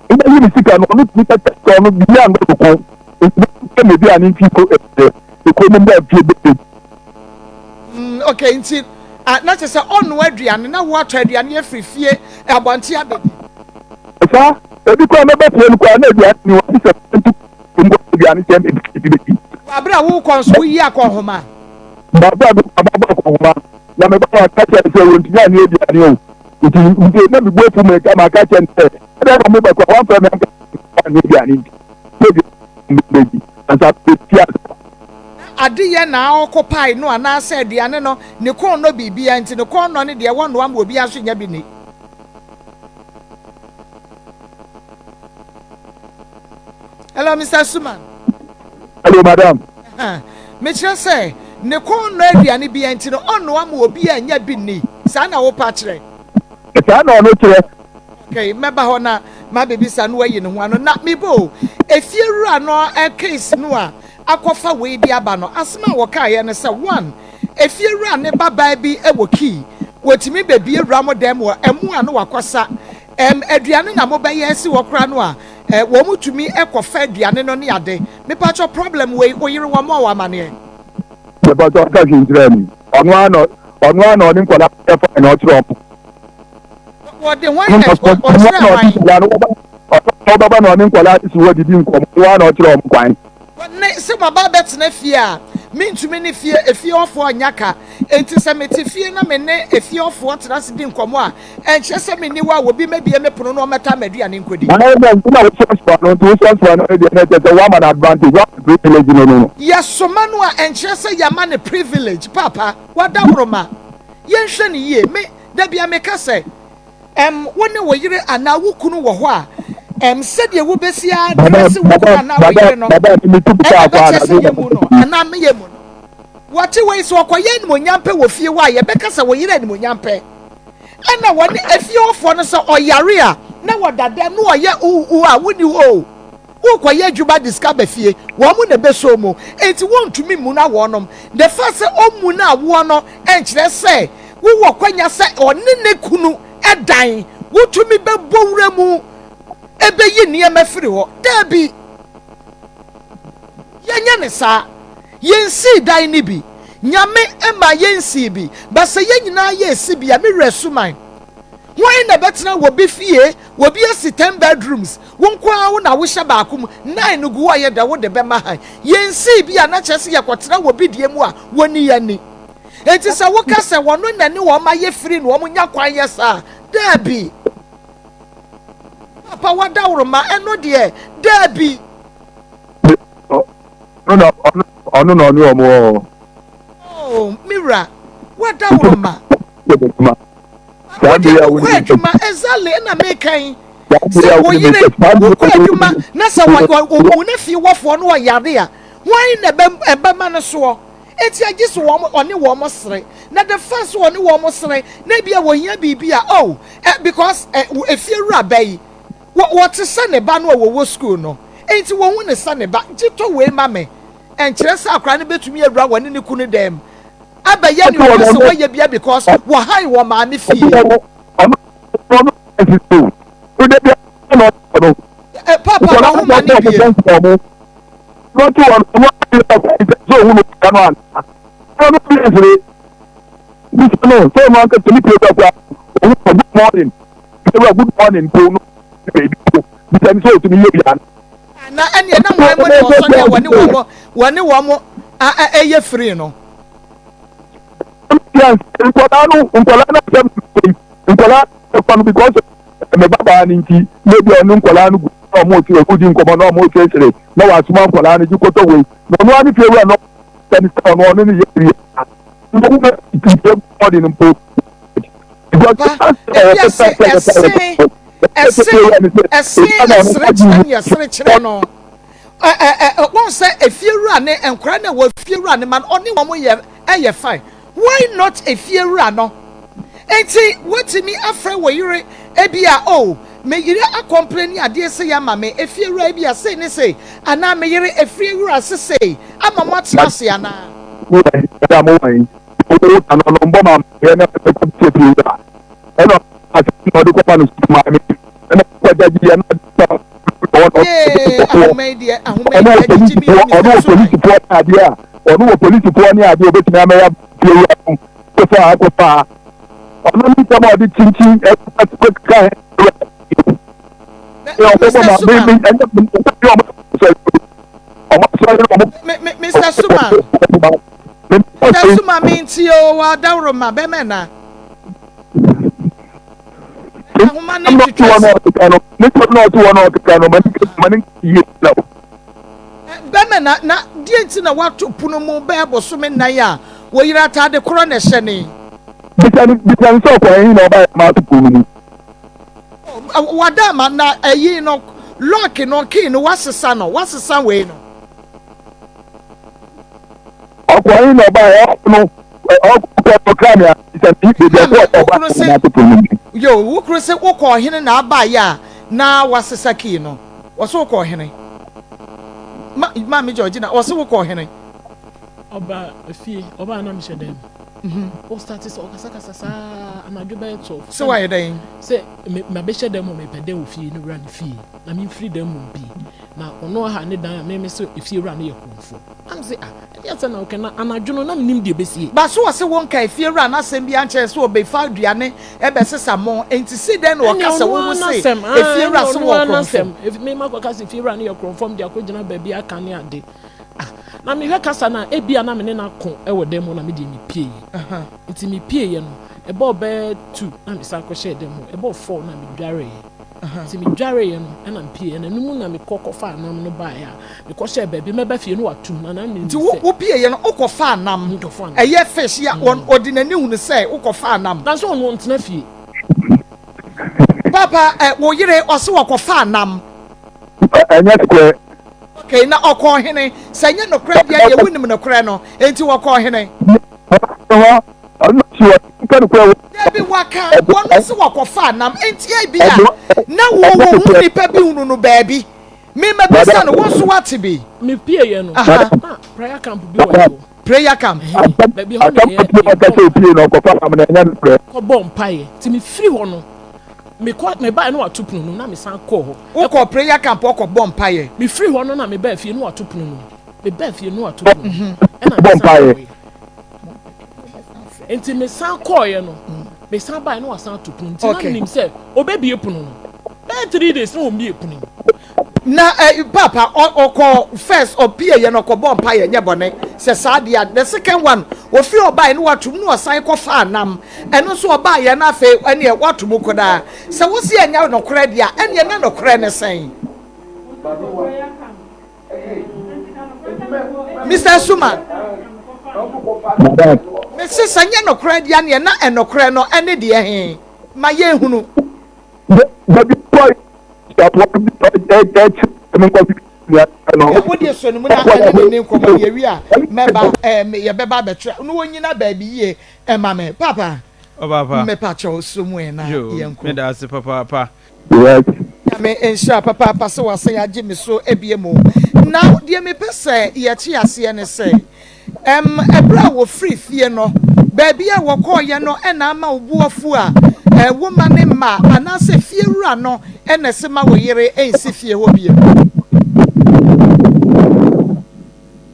Wobɛyi ne sika no ɔno tumi kɛkɛ sɛ ɔno biribi andɔ no kɔn. Nti bɛ mɛ bi a ne mfi ko ɛɛ ekuro mu bɛ fie bɛ. Mm, okay, nti ah, na kyerɛ sɛ ɔnoa aduane na woatɔ aduane afiri fie abɔnten abɛdi. Saa, ebi koraa mɛba fie no koraa na aduane ni hɔ, gye sɛ mentu nkɔ aduane sɛ ebi bɛdi. Wɔ abere a wokɔ nso woyi akɔnhoma. Wɔ abere a mekɔ mabɔ akɔnhoma na meba no aka kyerɛ me sɛ wɔntumi anyɛ aduane o, nti nti na me bo afu meka maka kyerɛ no sɛ ɛdɛn na meba koraa wamfrɛ me anka sɛ anyɛ aduane nti sɛ aduane bɛdi ansa bɛti ansa. Na adeyɛ na ɔkɔpae no anaasɛ aduane no ne kɔn nnɔ biribiara nti ne kɔn nnɔ ne deɛ wɔnnoa ma obiara nso nnya bi nni. Hello, Mr. Suman. Hello, madam. Mekyerɛ sɛ ne kɔn nnɔ aduane bia nti no ɔnnoa ma obi a nya bi nni. Saa na wopa kyerɛ? Saa na ɔno kyerɛ. Okay, mɛba hɔ na mabɛbisa no wayi ne ho ano. Na mebɔ o, efie wura no case no a akɔfa wei de aba no, asɛm a wɔkaeɛ ne sɛ, one, efiewura ne babaa bi wɔ key, wɔtumi bɛbie wura mo dan mu hɔ, ɛmo a na wakɔsa, ɛm, aduane na mobɛyɛ asi hɔ koraa no a, ɛ, wɔn tumi kɔfa aduane no ne ade. Mepakyɛw problem wei, wo yere wɔmmɔɔ wo amaneɛ? Mepakyɛw ɔnka hwee nkyerɛɛ me. Ɔno ara na, ɔno ara na ɔne nkwadaa no yɛ fine na ɔkyerɛ wɔn. Wɔde hwan na, ɔkyerɛ hwan? Ɔbɛba na ɔne nkwadaa no si hɔ didi nkɔmmɔ, ɔno ara na ɔkyerɛ wɔn kwan. Ne sɛ maba abɛtena fie a, mentumi ne fie efie hɔfoɔ nnya ka. Enti sɛ mete fie na me ne efie hɔfoɔ tena ase di nkɔmmɔ a, ɛnkyerɛ sɛ menni hɔ a obi mmɛbue me pono na ɔmmɛtaa m'aduane nkɔdi. Ɛna nti na wosoasoa no, nti wosoasoa no deɛ na ɛkyerɛ sɛ woama no advantage, woama no privilege no no. Yɛsoma no a, ɛnkyerɛ sɛ yɛama no privilege. Paapa, w'adaworoma, yɛnhwɛ no yie. Me, da biara meka sɛ, Ɛm, wo ne wo yere anaa wo kunu wɔ hɔ a, ɛm, sɛdeɛ wobɛsi adrɛse wo kunu anaa wo yere no, ɛna ɛbɛkyerɛ sɛ yɛmmu no anaa meyɛ mu no. Wɔte wei, sɛ ɔkɔyɛ animuonyampɛ wɔ fie hɔ a, yɛbɛka sɛ wo yere animuonyampɛ. Ɛna wɔne efie hɔfoɔ no, sɛ ɔyare a, na wɔda dɛm na ɔyɛ uu uu a, wonni hɔ o. Worekɔyɛ adwuma de sika ba fie, wɔn na ɛbɛsɔ mu, enti wontumi mmu no awɔnom. The fact sɛ ɔmmu no awoɔ no nkyerɛ sɛ wowɔ kwanya sɛ ɔne ne kunu dan, wotumi bɛbɔ wura mu bɛyi nneɛma firi hɔ. Daabi, yɛnyɛ no saa. Yɛnsii dan no bi. Nyame mmaa yɛnsii bi. But sɛ yɛn nyinaa yɛresi bi a, me werɛ suman. Hwan na ɛbɛtena wɔ bi fie? Obi asi ten bedrooms, wo nko ara wo na wohyɛ baako mu, nine no gu hɔ a yɛ dɛ wode bɛma han. Yɛnsii bi a na kyerɛ sɛ yɛkɔtena wɔ bi deɛ mu a wɔnni yɛn ni. Enti sɛ woka sɛ wɔno na ne wɔn ayɛ firi na wɔn nya kwan yɛ saa a, daabi. Papa wadaworoma, ɛno deɛ, daabi. Ɔno na ɔno na ɔne wɔn wɔ hɔ. Oh, me wura, wadaworoma. Saa Wode bere a wokɔ wone adwuma, exactly, ɛna meka yi. Saa bere Sɛ a wo wone yere saa bere wokɔ a wone adwuma na sɛ wɔwu ne fie wɔfoɔ no ɔyare a, hwan na ɛbɛma no soɔ? Enti agye sɛ wɔn ɔne wɔn sere. Na the fact sɛ ɔne wɔn sere na ebia wɔhia biribi a, oh, eh, because eh, efie wura ba yi, wɔ wɔte sɛ ne ba no a wɔwɔ school no, enti wɔhu ne sɛ ne ba, gye tɔ wei ma me. Ɛnkyerɛ sɛ akwadaa no bɛtumi awura wɔne ne kunu dan mu abɛyɛ nea ɔpɛ sɛ wɔyɛ bia because wɔhan wɔ maame fie. Eh, papa, wahoma ne bie. Na ɛneɛ na hwan mu na ɔsɔre a wɔne wɔn wɔne wɔn ɛyɛ firi no. Yes, nkwadaa no nkwadaa no asɛm nkwadaa no no because me ba baa no nti na ebi ɔne nkwadaa no gu na ɔmo ti ɔmo di nkɔmɔ na ɔmo kyerɛkyerɛ na wasoma nkwadaa no gye kɔtɔ wei na ɔno ani fie wura no sɛne sɛ ɔno ɔno ne yɛ wie na ɔmo bɛ ti bɔdi no mpo. Papa, ebi ase ɛse ɛse ɛse ɛsere kyerɛ ne ɛsere kyerɛ no ɛ ɛ ɛ wɔn sɛ efiewura ne nkwadaa na wɔ efiewura ne ma no ɔne wɔn yɛ ɛyɛ fine. Why not efiewura no? Enti wotumi afrɛ wɔ yere ebi a, oh, me yere akɔmpleni adeɛ sɛ yɛ ama me efiewura ebi a sei ne sei, anaa me yere efiewura se sei ama mo atena ase anaa? Ɛda mo wɔn owó ta no no mbɔ ma yɛ na ɛkɔ tie fie wura ɛna asɛm na ɔde kɔfa no sukuu maame ɛna kɔgya gyi ɛna Yee, ahoma yi deɛ, ahoma yi ɔno wɔ deɛ gyigyi mi polisifoɔ ɔno Mr. wɔ Suman. Polisifoɔ ne adeɛ a ɔno wɔ polisifoɔ ne adeɛ a obetumi amɛyɛ fie wura no kɔfa ha kɔfa ha ɔno ne nsɛm a ɔde kyinkyin ɛkɔka Mr. ɔbɛbɔ ma Suman, me ɛnyɛ ɔmo sɔrɔ ɔmo sɔrɔ ɔmo me Mr. Suman, Mr. Suman, mi nti o wa dawuro ma bɛmɛ na. Ahoma ne twitwa si. Ne tɔ na ɔte hɔ na ɔkeka no mani yie na Bɛmɛ na na deɛ nti na wato pono mu bɛɛ bosome 4 a wɔyere ataade korɔ na ɛhyɛ ne. Bisa ne sɛ ɔkɔ ɛhin na ɔba yɛ maa to pono mu. Wada ama na ɛyi no lock no key no wasesa no wasesa wei no. Ɔkɔ ɛhin na ɔba yɛ ɔkɔ no ɔkɔ ɔkra mi a bisa ne beebi ɔkɔ ɔba yɛ maa to pono mu. Yo, wokuro sɛ wokɔ ɔhene na aba yɛ a na wasesa key no, wɔsɛ wokɔ ɔhene ma maame Georgina, wɔsɛ wokɔ ɔhene. Ɔba fie, ɔba na mehyɛ dɛm. O start sɛ ɔkasakasa saa anadwo bɛyɛ 12. Sɛ wayɛ dɛn? Sɛ mabɛhyɛ dɛm hɔ, mepɛ dɛn wɔ fie no wura ne fie na memfiri dɛm mu mpie na ɔno aha ne dan a meme sɛ efie wura no yɛ korɔmfoɔ. Am sɛ ah, ɛdeɛ sɛ na wokɛ na anadwo no na menim deɛ bɛsie. Ba so wɔ se wɔnka efie wura n'asɛm bi ankyerɛ sɛ ɔbɛfa aduane ɛbɛsesa mo, nti si dɛn na ɔka sɛ wo se efie wura se wɔ korɔmfoɔ? Mema kɔka sɛ efie wura no yɛ korɔmfoɔ, mede akɔgyina baabi aka ne ade. Ah, na mehwɛ kasa no a ebia na me ne no ako wɔ dan mu na medeɛ mepieeɛ. Nti mepieeɛ no, ɛbɔɔ bɛyɛ 2 na mesan kɔhyɛɛ dan mu. Ɛbɔɔ 4 na medwareeɛ. Nti medwareeɛ no ɛna mepieeɛ na ɛno mu na mekɔ kɔfaa nam no baeɛ a mekɔhyɛɛ baabi mɛba fie no watom na na menim Nti wo sɛ wopieeɛ no wokɔfaa nam? Mekɔfaa nam. Ɛyɛ fish a ɔde n'ani hunu sɛ wokɔfaa nam? Na sɛ ɔno ɔntena fie. Papa, ɛ wo yere ɔse wɔkɔfaa nam. Ɛnyɛ nokorɛ. Okay, na ɔkɔɔ hene? Sɛ nyɛ nokorɛ deɛ deɛ wonim nokorɛ no, enti wɔkɔɔ hene? Ɔno si wɔ nka nokorɛ wɔ. Dabi, waka wɔno sɛ wɔkɔfaa nam, enti ebi a na wo wo ho nipa bi hunu no baabi. Mema bisa no, wo nso wate bi? Mepieeɛ no na prayer camp bi wɔ hɔ. Prayer camp. Baabi hɔ na Asɛm yɛ ɔte ɔka sɛ opie na ɔkɔfa nam no ɛnyɛ nokorɛ. Kɔbɔ mpaeɛ nti mefiri hɔ no mekɔ mebaeɛ no wato pono no na mesan kɔɔ hɔ. Wokɔ prayer camp ɔkɔbɔ mpaeɛ? Mefiri hɔ no na mebaa fie no wato pono no, mebaa fie no wato pono no ɛna Bɔ mesan mpaeɛ. kɔɔeɛ. Nti mesan kɔɔeɛ no mesan baeɛ no wasan ato pono, nti na menim sɛ ɔbɛbie pono no bɛyɛ 3 days na ɔmmie pono yi. Na papa ɔkɔ first ɔpie yɛ no ɔkɔbɔ mpaeɛ, nyɛ bɔne sɛ saa deɛ a the second one ofiri ɔbaeɛ no watom na ɔsan kɔfaa nam, ɛno nso ɔbaeɛ no afei ɛneɛ watom kodaa. Sɛ wosi ɛnyɛ nokorɛ deɛ a, ɛneɛ na nokorɛ ne sɛn? Mr. Suma. Madam. Mese sɛ nyɛ nokorɛ deɛ neɛ na ɛnokorɛ no ɛne deɛ he ma yɛnhunu. Baabi kɔ ɛkyɛ me nkɔ no. Wo deɛ sɔ no mu na ɛne ne ne nkɔmmɔ no yɛwie a mɛba yɛbɛba abɛtwerɛ na wɔnyina baabi yie ɛma me papa. Ɔbaapa. Mepa kyɛw so mu ɛ na Yo, yɛnkɔ. Meda ase papaapa. Yes. Nyame nhyira papaapa sɛ wasan agye me so ebie mu. Na deɛ mepɛ sɛ yɛte aseɛ ne sɛ ɛberɛ a wɔfiri fie no, baabi a wɔkɔɔyɛ no ɛna ama wo bo afu a wo ma ne mma anaasɛ fie wura no ɛna ɛsɛ ma wo yere ɛnsi fie hɔ bio?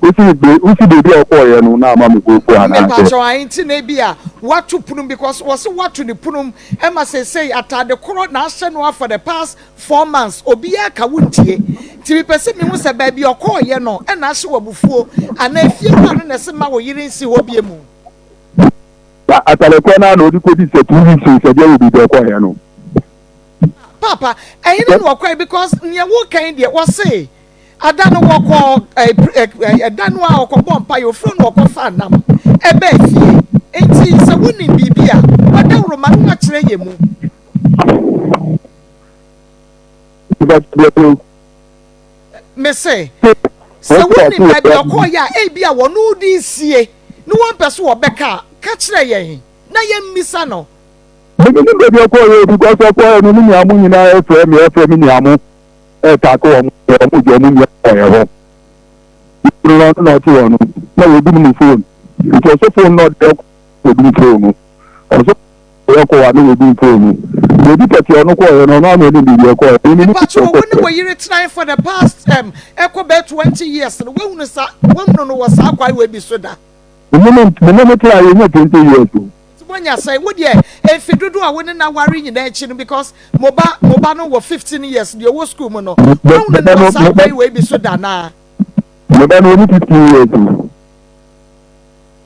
Wosi beebi a ɔkɔɔyɛ no na ama me bo afu anaasɛ? Mepakyɛw ae, nti na ebi a wato punum because wɔse wato ne punum ɛma seesei ataade korɔ na ahyɛ no for the past 4 months, obiara ka wo ntie. Nti mepɛ sɛ mehu sɛ baabi ɔkɔɔyɛ no ɛna ahyɛ wɔ abufuo anaa efie wura no na ɛsɛ ma wo yere nsi hɔ bie mu. Na atalɛkɔ no a na ɔde kɔdi sɛ 2 weeks sɛ deɛ wɔ biribi ɛkɔɔyɛ no. Papa, ɛyɛ ne na wɔkɔɛ because nea wɔkan deɛ, wɔse ada no wɔkɔ ɛ ɛ ɛda no a ɔkɔbɔ mpa yɛ ofuro no wɔkɔfa nam ɛbɛɛ fie. Nti sɛ wonim biribi a wɔdawuroma no wakyerɛ yɛ mu. Mese sɛ wonim baabi ɔkɔɔyɛ a, ebi a wɔn di sie ne wɔn pɛ so wɔbɛka a, ka kyerɛ yɛn na yɛn mmisa no. Menim baabi ɔkɔɔyɛ because ɔkɔɔyɛ no, ne nua mo nyinaa ɛfrɛ me, ɛfrɛ me nua mo ɛtaake wɔn, wɔn gye wɔn nua kɔɔyɛ hɔ no no na ɔte hɔ no na wɔdum ne phone, nti ɔsɛ phone na ɔde ɔdum phone no, ɔsɛ ɔyɛ kɔ wa na wɔdum phone no beebi pɛtɛ ɔno kɔɔyɛ no, ɔno ano ɔne biribi ɛkɔɔyɛ. Mipatwa, wo ne wɔ yere tenan for the past ɛkɔ bɛɛ 20 years no, wahunu sa wahunu no wɔ saa kwan wɔ bi so da? Mene ne tena yɛ nyɛ 20 years o. Nti wonya sɛ wo deɛ efi dodo a wo ne na ware nyinaa akyi no, because mo ba no wɔ 15 years deɛ ɔwɔ school mu no, wahunu no wɔ saa kwan wɔ bi so da naa? Me ba no ɔne 15 years o.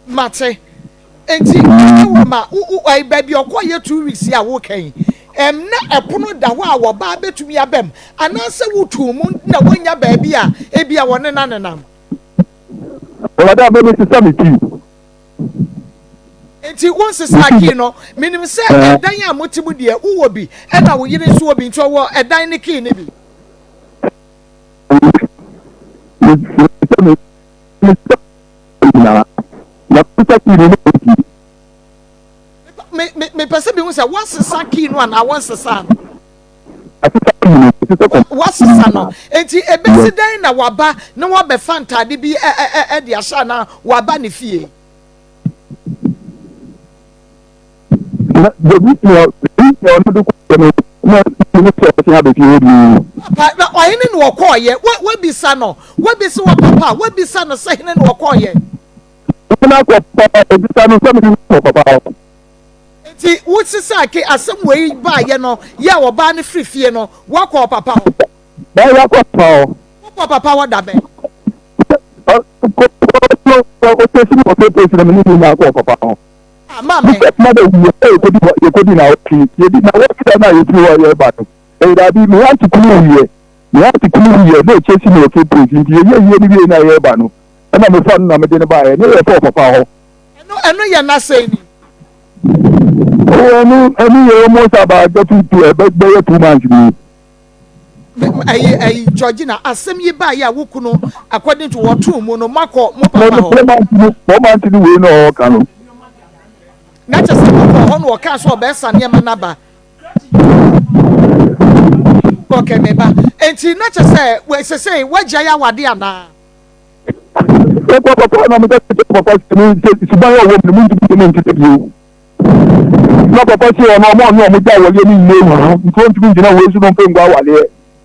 Mate. Nti ɛwɔ ma wo wo baabi ɔkɔ yɛ 2 weeks a woka yi na ɛpono da hɔ a wɔbaa bɛtumi abɛm anaasɛ wotu mu na wonya baabi a ebi a wɔne na nenam? Ɔwɔde a mɛmi sisa mi key. Nti wo nsesa key no, menim sɛ ɛdan a mote mu deɛ, wowɔ bi ɛna wo yere nso wɔ bi, nti ɔwɔ ɛdan ne key ne bi. Sisa mi sisa nyinaa na sisa key no ne key. Me me mepɛ sɛ mehu sɛ woasesa key no anaa wɔnsesa no. Asesa key no, sisa kɔ. Woasesa no, nti ebesi dɛn na waba na wabɛfa ntaade bi ɛ ɛ ɛ ɛde ahyɛ anaa waba ne fie? Na beebi na ɔno de kɔ no na ne sɛ ɔsɛn abɛfie hɔ bi. Papa, na ɔhene na ɔkɔɔyɛ? Wabisa no, wabisa wɔ papa, wabisa no sɛ hene na ɔkɔɔyɛ? Wɔn akɔ papa, ebisa no sɛ mi kɔ papa hɔ. Nti wosisa ke asɛm wei baayɛ no yɛ a, ɔbaa no firi fie no, wakɔ papa hɔ? Bɛyɛ akɔ papa hɔ. Wokɔ papa hɔ da bɛn? Ɔtɛsi mi ɔtɛ pɛsi na mi ni nyinaa kɔ papa hɔ. Ah, maame. Bisɛ kuma bɛ yɛ yɛkɔdi hɔ, yɛkɔdi na ɔtwe yɛdi na wɔtwe da na yɛfiri hɔ yɛba no, ɛyɛ daabi, mi aunty kunu wuyɛ, mi aunty kunu wuyɛ na ɔkyɛ si mi ɔtɛ pɛsi, nti yɛyɛ yie ni wie na yɛba no, ɛna mi fa no na mi de ne ba yɛ ne yɛ fɔ papa hɔ. Ɛno yɛ n'asɛn ni? Ɔwɔ ɛno yɛ almost about getting to ɛbɛ bɛyɛ 2 months ni. Ɛyi Georgina, asɛm yi baa yɛ a, wo kunu, according to wɔtoo mu no, moakɔ mo papa hɔ? 4 months ni, 4 months ni wei na ɔɔka no. Na kyɛ sɛ mokɔ hɔ no, wɔkaa sɛ ɔbɛsa nneɛma n'aba. Okay, meba. Nti na kyɛ sɛ sɛsɛ woagya yɛ awade anaa? Ɛkɔ papa na meka kyerɛ papa sɛ me sɛ suban a ɔwɔ mu no, mentumi ne no ntena bio. Na papa sɛ ɔno ɔmo ɔne ɔmo gya awaleɛ no nyinaa ewu, nti ɔntumi ngyina wei so no mfa ngu awaleɛ.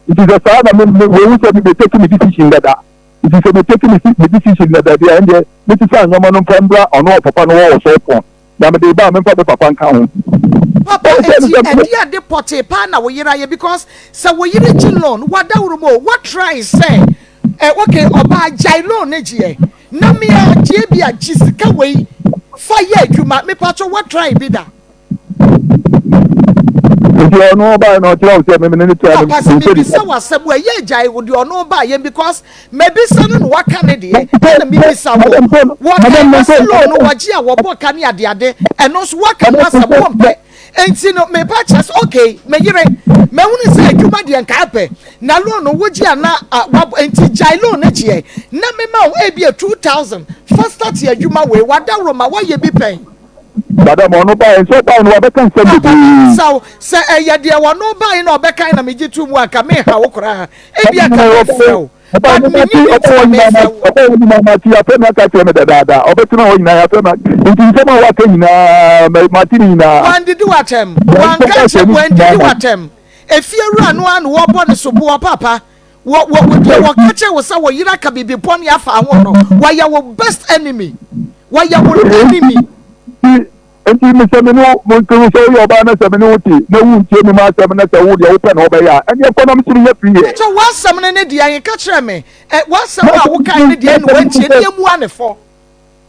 Nti sɛ saa na me wɔhu sɛ me take me decision dada, nti sɛ me take me decision dada deɛ, ɛndeɛ mesesa nneɛma no mfa mbra ɔno ɔpapa no wɔ wɔ sɔpɔn na mede ba a, memfa me papa nka ho. Papa, eti ɛdi ade pɔtee paa na wo yere ayɛ? Because sɛ wo yere gye loan, wadawuro mu o, wa try sɛ okay, ɔbaa gyae loan ne gyeɛ na mmea gye bi a gye sika wei fa yɛ adwuma, mipatso, wa try bi da? Nti ɔno ɔbaa na ɔkyerɛ wo sɛ memene ne tua no? Papa, sɛ mebisa wɔ asɛm a ɛyɛ agyae wo deɛ, ɔno baa yɛn because mabisa no na waka ne deɛ, ɛna mebisa wo, wɔka wɔse loan no wɔgye a wɔbɔ ka ne adeade, ɛno nso waka no asɛm wɔmpɛ. Nti no mepa kyerɛ sɛ okay, meyere mahunu sɛ adwuma deɛ nka apɛ na loan no wogye a na wabɔ, nti gyae loan no gyeɛ na mema wo ebi a 2000 fa start adwuma wei. Wadaworo ma woayɛ bi pɛn? Madam, ɔno baa nso, ɔbaa no wabɛka nsɛm bebree. Saw sɛ ɛyɛ deɛ wɔno bae na ɔbɛkan na megye to mu anka meha wo koraa, ebi aka mefrɛ wo, but menni bi nti na mefrɛ wo. Ɔbaa hɔ nyinaa mate, yɛafrɛ me aka kyerɛ me dadaada, ɔbɛtena hɔ nyinaa yɛafrɛ me, nti nsɛm a waka nyinaa mate ne nyinaa. Wandidi watɛm, wanka kyerɛ, wandidi watɛm, efie wura no a na wɔbɔ ne so boɔ. Papa, wɔ wɔ wɔ deɛ wɔka kyerɛ wo sɛ wɔyere aka biribi bɔne afa ho no, wɔyɛ wo best enemy, wɔyɛ wo enemy. Enti me sɛ me ne wo, mo nti sɛ woyɛ ɔbaa na sɛ me ne wo te na wontie me m'asɛm na sɛ wo deɛ wopɛ na wobɛyɛ a, ɛneɛ kɔ na me nso menyɛ free ɛ. Pakyɛ w'asɛm no ne deɛ ahe? Ka kyerɛ me ɛ, w'asɛm a wokae ne deɛ na wantie ne yɛmmua ne fɔ.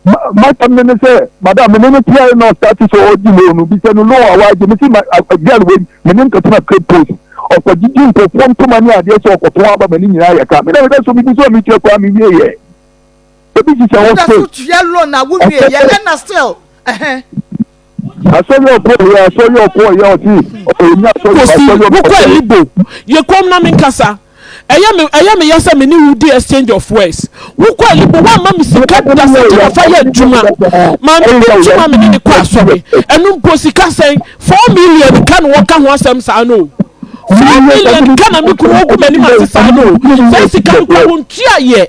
M'asɛm no ne sɛ, madam, me ne no teae na ɔstarte sɛ ɔregye loan no, bisa no loan a wagye, mese ma girl wei, me ne no kɔtena Cape Coast, ɔkɔgyegye nkurɔfoɔ ntoma ne adeɛ sɛ ɔkɔtɔn aba ma ne nyinaa yɛ ka, me na meda so megu so a metua koraa menwieɛ. Ebi hyehyɛ hɔ Woda so straight. tua loan a wowie yɛ ɛna still ɛhɛn. Asɔre ɔkɔ yɛ asɔre ɔkɔ yɛ ɔsi ɔnya asɔre Kosi, asɔre wokɔ ɔkɔ. Elibo, yɛ komm na menkasa. Ɛyɛ me ɛyɛ me ya sɛ me ne wo di exchange of words. Wokɔ Elibo, woamma me sika da sɛ gye na fa yɛ adwuma. Maame bi nti ma me ne no kɔ asɔre. Ɛno mpo sika sɛn? 4 million ka na wɔka ho asɛm saa no o. 4 million ka na me kunu ogu m'anim ase saa no o. Saa sika no koraa wɔntua yɛ.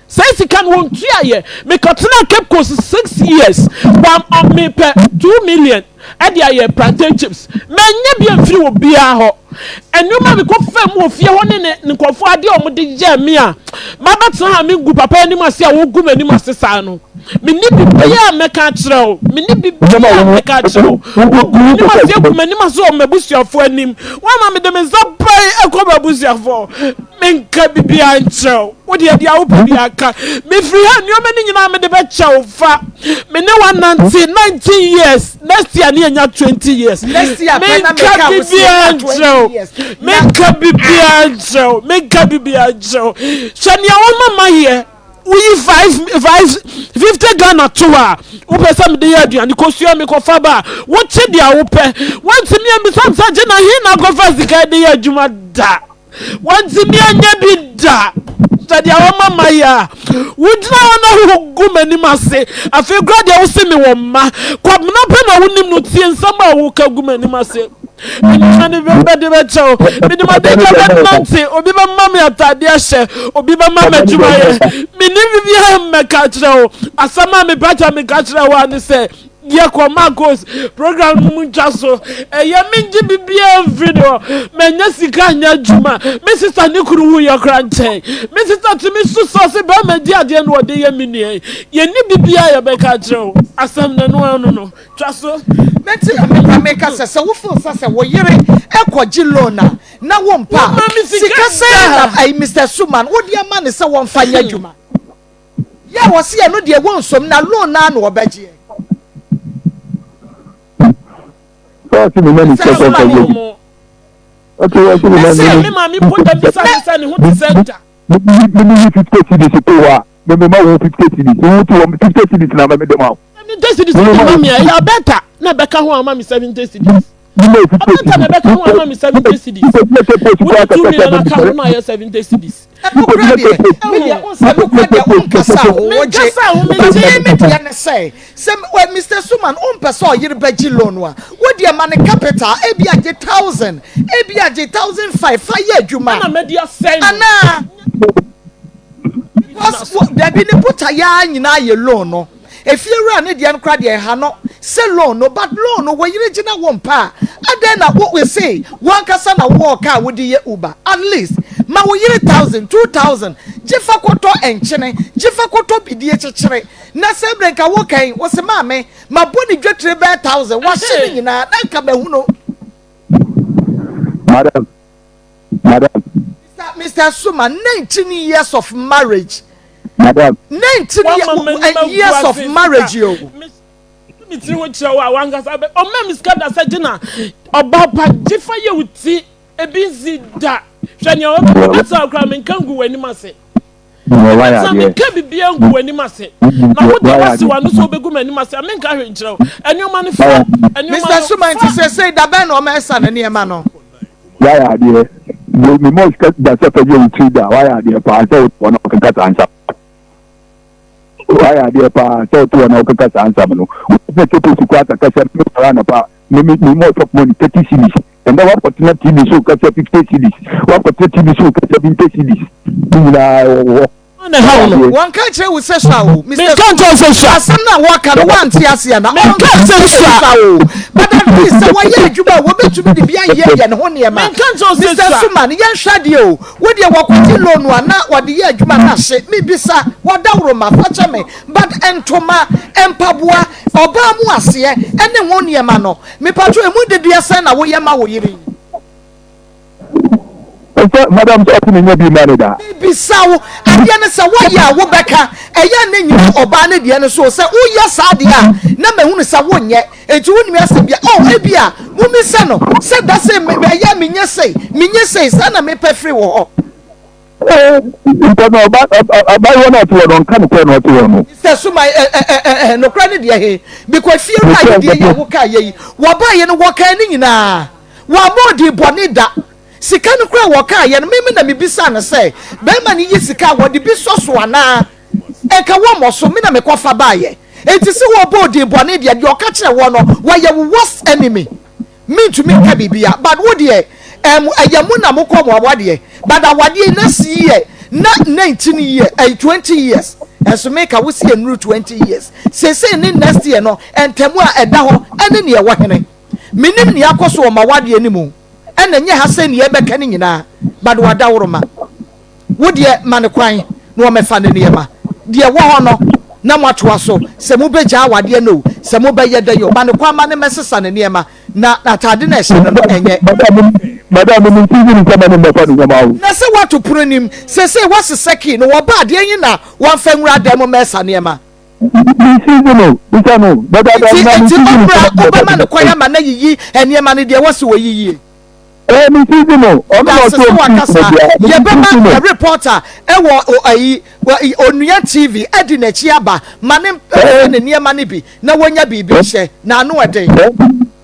Saa sika no wɔntua yɛ. Mekɔtenaa Cape Coast 6 years. Wam ɔ mepɛ 2 million ɛde ayɛ plantain chips. Manya bi amfiri obiara hɔ. Nneɛma a mekɔfaa mu wɔ fie hɔ ne ne nkurɔfoɔ adeɛ a wɔde yɛɛ me a mabɛtena ha mengu papa anim ase a wɔgu m'anim ase saa no. Menni biribiara a mɛka akyerɛ wo. Menni biribiara a mɛka akyerɛ wo. Wogu m'anim ase agu m'anim ase wɔ m'abusuafoɔ anim. Woama mede me nsa pae kɔ m'abusuafoɔ. Menka biribiara nkyerɛ wo. Wo deɛ deɛ wopɛ biara ka. Mefiri ha nneɛma no nyinaa mede bɛkyɛ wo fa. Me ne wo anante 19 years. Next year ne yɛnya 20 years. Next year pɛ na Menka meka wo sɛ biribiara yɛnya nkyerɛ wo. 20 years. Na Menka biribiara nkyerɛ wo. Menka biribiara nkyerɛ wo. Hwɛ nea wama mayɛ. Woyi five five 50 Ghana to hɔ a wopɛ sɛ mede yɛ aduane kosua mekɔfa ba a wokye deɛ wopɛ. Wontumi ambisa me sɛ gye na he na akɔfa sika de yɛ adwuma da. Wontumi anya bi da. Hwɛ deɛ wama mayɛ a wogyina hɔ na wogu m'anim ase. Afei koraa deɛ wose mewɔ mma. Kwabena pɛ na wonim no tie nsɛm a woka gu m'anim ase. Nneɛma no bɛde bɛkyɛ wo. Mede m'adagya bɛnante. Obi bɛma me atade ahyɛ. Obi bɛma me adwuma yɛ. Menni biribiara mmɛka akyerɛ wo. Asɛm a mepɛ kyɛ meka kyerɛ wo a ne sɛ yɛkɔ Marcos program no mu ntwa so. Ɛyɛ mengye biribiara mfiri ne hɔ. Manya sika nyɛ adwuma. Me sista ne kunu wuyɛ kora nkyɛn. Me sista tumi su sɛ ɔse bɛrima di adeɛ na ɔde yɛ me nua yi. Yɛnni biribiara yɛbɛka akyerɛ wo. Asɛm no ɛno ano no. Twa so. Mɛnti na meka meka sɛ sɛ wo feel sɛ sɛ wo yere kɔ gye loan a na wo mpa Woma a me sika sika sɛn na da. ɛyi Mister Suman wo de ama ne sɛ wɔnfa nyɛ adwuma yɛ a wɔse ɛno deɛ wɔnsom na loan naa na ɔbɛgyeɛ. Sɛ ɔsi mi mani Mister sɛ Suman sɛ o. yɛ ɔsi ɔsi mi Mese mani me maame mpo da bisa ne sɛ ne ho te sɛ da. mi mi yi 50 cedis to hɔ a mi mi ma wo 50 cedis wo ti wɔ 50 cedis na mi de ma wo. 70 cedis de ma me a ɛyɛ abɛta na ɛbɛka ho ama me 70 cedis. Mi ma 50 Abɛta na cedis. ɛbɛka ho ama me 70 cedis. Wode 2 million aka ho na ayɛ 70 cedis. Ɛno kora deɛ me deɛ ɛno kora deɛ wonkasa a wo wogye Menkasa a wo but megye. me me deɛ ne sɛ sɛ wɔ Mr Suman wompɛ sɛ ɔyere bɛgye loan a wo deɛ ma ne capital ebi agye 1,000 ebi agye 1,500 fa yɛ adwuma. Ɛna mɛde asɛe no. Anaa because dabi ne botaeɛ nyinaa yɛ loan no efie wura ne deɛ no kora deɛ ɛha no sɛ loan no but loan no wɔyere gyina wɔn pa a adan na wo se wɔn ankasa na wɔwɔ kaa wɔde yɛ Uber. At least ma wo yere 1,000, 2,000 gye fa kɔtɔ nkyene, gye fa kɔtɔ bidie kyekyere na sɛ ebire nka wo kɛn wɔ sɛ maame ma bɔ ne dwetire bɛɛ 1,000 wahyɛ ne nyinaa na nka bɛhu no. Madam, madam. Mr. Suma, 19 years of marriage. Madam. 19 years of marriage yo. Mi tiri ho kyerɛ wo a wankasa bɛ ɔmɛ mi sika da sɛ gyina ɔba pa gye fa yɛ wo ti ebi nsi da. Hwɛ nea ɔbɛtena koraa menka ngu w'anim ase. Sɛ menka biribiara ngu w'anim ase na wode wasi w'ano sɛ wobɛgu m'anim ase a menka hwee nkyerɛ wo. Ɛnneɛma no fa ɛnneɛma Mr. no Suma, nti fa. sɛ sɛ dabɛn na ɔmɛ ɛsa ne nneɛma no. Wayɛ adeɛ mi mɔ sika da sɛ fɛ yɛ wo tiri da. Wayɛ adeɛ paa sɛ wote hɔ na ɔkeka saa nsam. Wayɛ adeɛ paa sɛ wote hɔ na ɔkeka saa nsam no. Wosɛ kɛpɛ sukuu akaka sɛ me wara anɔpa me me me mɔ chop money 30 cedis. Ɛnna wakɔtena TV so kasa 50 cedis, wakɔtena TV so kasa 70 cedis, ne nyinaa wɔ hɔ. Na ɛha wo no. Wɔnka nkyerɛ wo sɛ sua o. Mister Menka Suma, nkyerɛ wo sɛ sua. Asɛm no a wɔka no woante ase ana? Menka Ɔnka sɛ nkyerɛ sua. sua o. But at least sɛ wɔyɛ adwuma a wɔbɛtumi de bi ayɛ yɛn ho nneɛma. Menka nkyerɛ wo sɛ Mister sua. Suma, yɛnhwɛ adeɛ o. Wo deɛ wɔkɔgye loan a na wɔde yɛ adwuma no ahye. Mebisa, wɔdaworo ma, fa kyɛ me. But ntoma, mpaboa, ɔbaa mu aseɛ ne ho nneɛma no, mepatwo emu dedeɛ sɛn na woyɛ ma wo yere yi? Sɛ madam sɛ ɔte menya bi ma no da. Mebisa wo, adeɛ no sɛ woyɛ a wobɛka, ɛyɛ a na nyina ɔbaa no deɛ no so o, sɛ woyɛ saa deɛ a na mahunu sɛ wonyɛ, enti wonim asɛm bia, oh ebia momisa no sɛ da sei ɛyɛ a menyɛ sei, menyɛ sei, saa na mepɛ firi wo hɔ. Mpo no ɔba abayewa no a ɔte hɔ no ɔnka nokorɛ na ɔte hɔ no. Sɛ so ma ɛ ɛ ɛ ɛ nokorɛ no deɛ he, bikɔ fie wura yi deɛ yi a wokaa yɛ yi, wɔbaeɛ no wɔkaa ne nyinaa, wɔammɔ odin bɔne da. Sika no koraa a wɔkaeɛ no, me me na mebisaa no sɛ, Barima no yi sika a, wɔde bi sɔ so anaa? Nka wɔmmɔ so, me na mekɔfa baeɛ. Enti sɛ wɔrebɔ odin bɔne deɛ, deɛ ɔka kyerɛɛ woɔ no, wɔyɛ wo worst enemy. Mentumi nka biribiara, but wo deɛ, ɛɛm, ɛyɛ mo na mokɔ mo awadeɛ, but awadeɛ yi, next year na 19 years, ɛyi, 20 years, nso meka wo se ɛnnuru 20 years. Seesei ne next year no, ntamu a ɛda hɔ ne nea ɛwɔ hene. Menim nea akɔ so wɔ m'awadeɛ no mu. Ɛna ɛnyɛ ha sɛ nea ɛbɛka no nyinaa but wadaworoma. Wo deɛ ma no kwan na ɔmmɛfa ne nneɛma. Deɛ ɛwɔ hɔ no na moatoa so, sɛ mobɛgyaa awadeɛ no o, sɛ mobɛyɛ dɛn o, ma no kwan ma no mmɛsesa ne nneɛma na n'ataade no a ɛhyɛ no no ɛnyɛ. Madam, me nti nni sɛ ma no mmɛfa ne nneɛma o. Na sɛ woato pono anim, seesei woasesa key no, wɔba a, deɛn yi na wɔmfa nwura dan mu mmɛsa nneɛma? Nti no, bisa no, dadaada Nti, na nti nti no ɔmmra, sɛ wobɛma no kwan ama no ayiyi nneɛma no deɛ ɛwɔ sɛ ɔyiyie. Ɛɛ, me nti no, ɔno na Medase ɔte sɛ ɔmfi wakasa. baabi a, me nti Yɛbɛma no. yɛ reporter ɛwɔ o ayi wɔ Onua TV adi n'akyi aba ma ne mfa ne nneɛma no bi na wɔnya biribi nhyɛ. N'ano ɛden.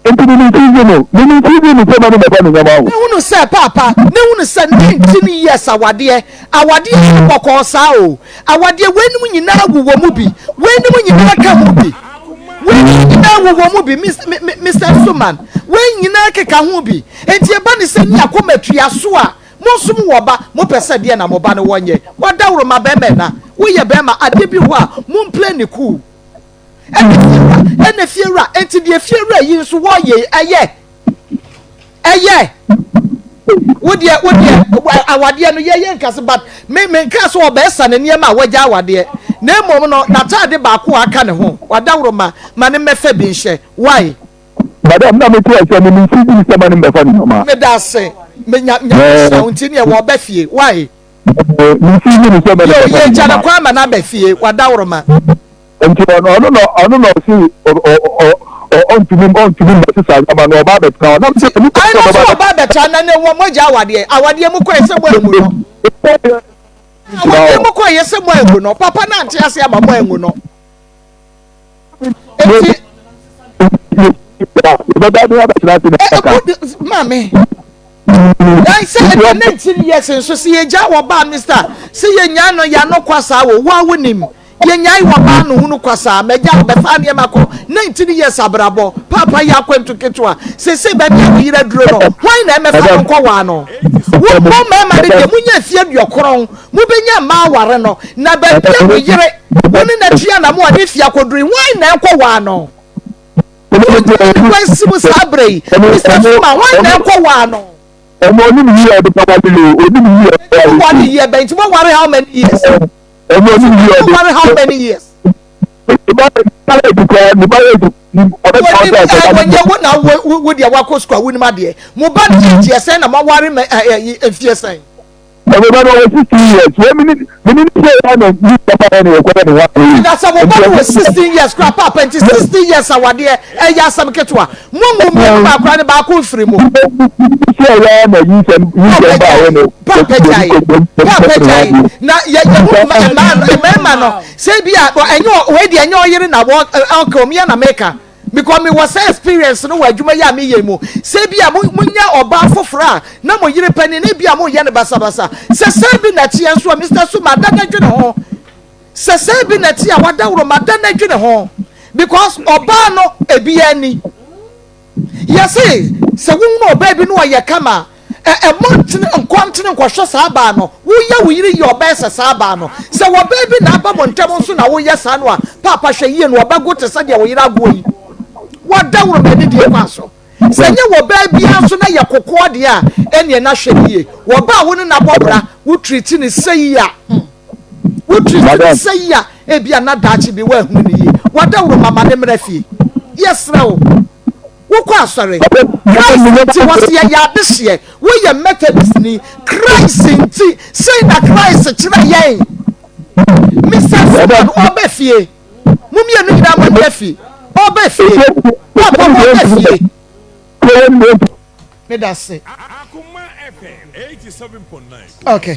Nti me nti no, me nti no sɛ ma no mmɛfa ne nneɛma o. Ne hunu sɛ paapa, ne hunu sɛ 19 years awadeɛ, awadeɛ nyɛ bɔkɔɔ saa o, awadeɛ weinom nyinaa wowɔ mu bi, weinom nyinaa ka ho bi, weinom nyinaa wowɔ mu bi, Mister Suman, wei nyinaa keka ho bi, enti ɛba ne sɛ ne akoma tua so a, mo nso mowɔ ba, mopɛ sɛ deɛ na mo ba no wɔnyɛ, wadaworo ma bɛrima ɛna, woyɛ bɛrima, adeɛ bi wɔ hɔ a, momplay ne cool. Ɛna fiewura, ɛna fiewura, enti deɛ fiewura yi nso wɔyɛ yi, ɛyɛ, ɛyɛ. Wo deɛ, wo deɛ, awadeɛ no yɛyɛ nkase but me me nka sɛ ɔbɛsa ne nneɛma a wagya awadeɛ. Na mmom no, n'ataade baako a aka ne ho, wadaworo ma, ma ne mmɛfa bi nhyɛ. Why? Madam, na mete aseɛ no, mensi di sɛ ma ne mmɛfa ne nneɛma. Meda ase, me nya, nyame hyira wo nti neɛ wɔba fie. Why? Mensi di sɛ ma ne Yo, mmɛfa ne yɛgya no nneɛma. kwan ma no aba fie, wadaworo ma. Nti ɔno ɔno na ɔno na ɔsi ɔ ɔ ɔ ɔ ɔntumi ɔntumi mmɛsesa nneɛma no ɔba abɛtena hɔ. Na Nti mesɛ nipa ayi sɛ na ɔbɛba sɛ ɔba abɛtena na ne wɔn mogya awadeɛ awadeɛ mu kɔɛ sɛ mo angu no awadeɛ mu kɔɛ sɛ mo angu no papa no ante ase ama mo angu no nti yɛbɛba ne abɛtena ase na ɛ ɛka. ɛ maame ɛn sɛ ɛdi 19 years nso sɛ yɛgya wɔ baa mister sɛ yɛnya no yɛano kwa saa wɔ wo a wonim Yɛnyae wɔ baa no hunu kwa saa M'agya ɔbɛfaa nneɛma kɔ 19 years abrabɔ Paapa yɛ akwantu ketewa Seesei baabi a wo yere aduro no Hwan na ɛmɛfa no nkɔ waa no Wo mo mmarima no deɛ monya mfeɛ aduɔkron Mobɛnya mmaa aware no Na baabi a wo yere Wo ne no atwi anamo a ne mfeɛ akɔduru yi Hwan na ɛnkɔ waa no Wogyaa ne kwan si mu saa berɛ yi Mister Zuma hwan na ɛnkɔ waa no. Ɔno onim yie a ɔde bɛware no o, onim yie a ɔde bɛware no. Woware year bɛn nti woware how many years? Ɔno onim yie a ɔde. Woware how many years? Ne ba ne ba yɛ ne ba yɛ ɔbɛtena ase asɛ wɔnyɛ wo na wo wo deɛ wakɔ sukuu a wonim adeɛ mo ba no age yɛ sɛn na moaware ma ɛ ɛ mfie sɛn. Na me ba no ɔwɔ 16 years wei mene mene ne sɛ ya na ni papa yɛ ne yɛkɔyɛ ne ho adeɛ. Na sɛ mo ba no wɔ 16 years koraa paapa nti 16 years awadeɛ ɛyɛ asɛm ketewa mo nwo mmienu baako koraa ne baako mfiri mu. Sɛ ya na yi sɛm yi sɛm ba yɛ no. Paapa gyae paapa gyae na yɛ yɛ ho mmaa mmarima no sɛ bi a ɛnyɛ wei deɛ ɛnyɛ ɔyere na wɔ ɔka omi na meka because me wɔ sɛ experience no wɔ adwuma yi a meyɛ mu sɛ bi a mo nya ɔbaa foforɔ a na mo yere panin na bi a mo yɛ no basabasa sɛ sɛ bi na teɛ nso a Mr. Suma da na dwene ho sɛ sɛ bi na teɛ a wadaworo ma da na dwene ho because ɔbaa no ebi ani yɛse sɛ wohunu ɔbaa bi no ɔyɛ kama. Ɛ mmɔ ntene nkɔ ntene nkɔhwɛ saa baa no. Woyɛ wo yere yie ɔbɛyɛ sɛ saa baa no. Sɛ wɔbaa bi na aba mo ntam nso na woyɛ saa no a, paapa hwɛ yie no ɔbɛgo te sɛ deɛ wo yere agoɔ yi. Wɔdaworo ma anidie kwan so. Sɛ nyɛ wɔbaa biara nso na yɛ kokoɔ deɛ a, ɛneɛ na hwɛ yie. Wɔbaa a wo ne no abɔ bra, wo treat no sei a, wo treat no sei a, ebia na daakye bi woahunu no yie. Wɔdaworo ma ma ne mmra fie. Yɛsrɛ wo. Wokɔ asɔre. Christ nti wɔse yɛyɛ adehyeɛ. Woyɛ Methodistni. Christ nti, sei na Christ kyerɛ yɛn. Mister Suman, ɔba fie. Mo mmienu nyinaa mo ani afi. Ɔba fie. Papa ɔba fie. Meda se. Okay.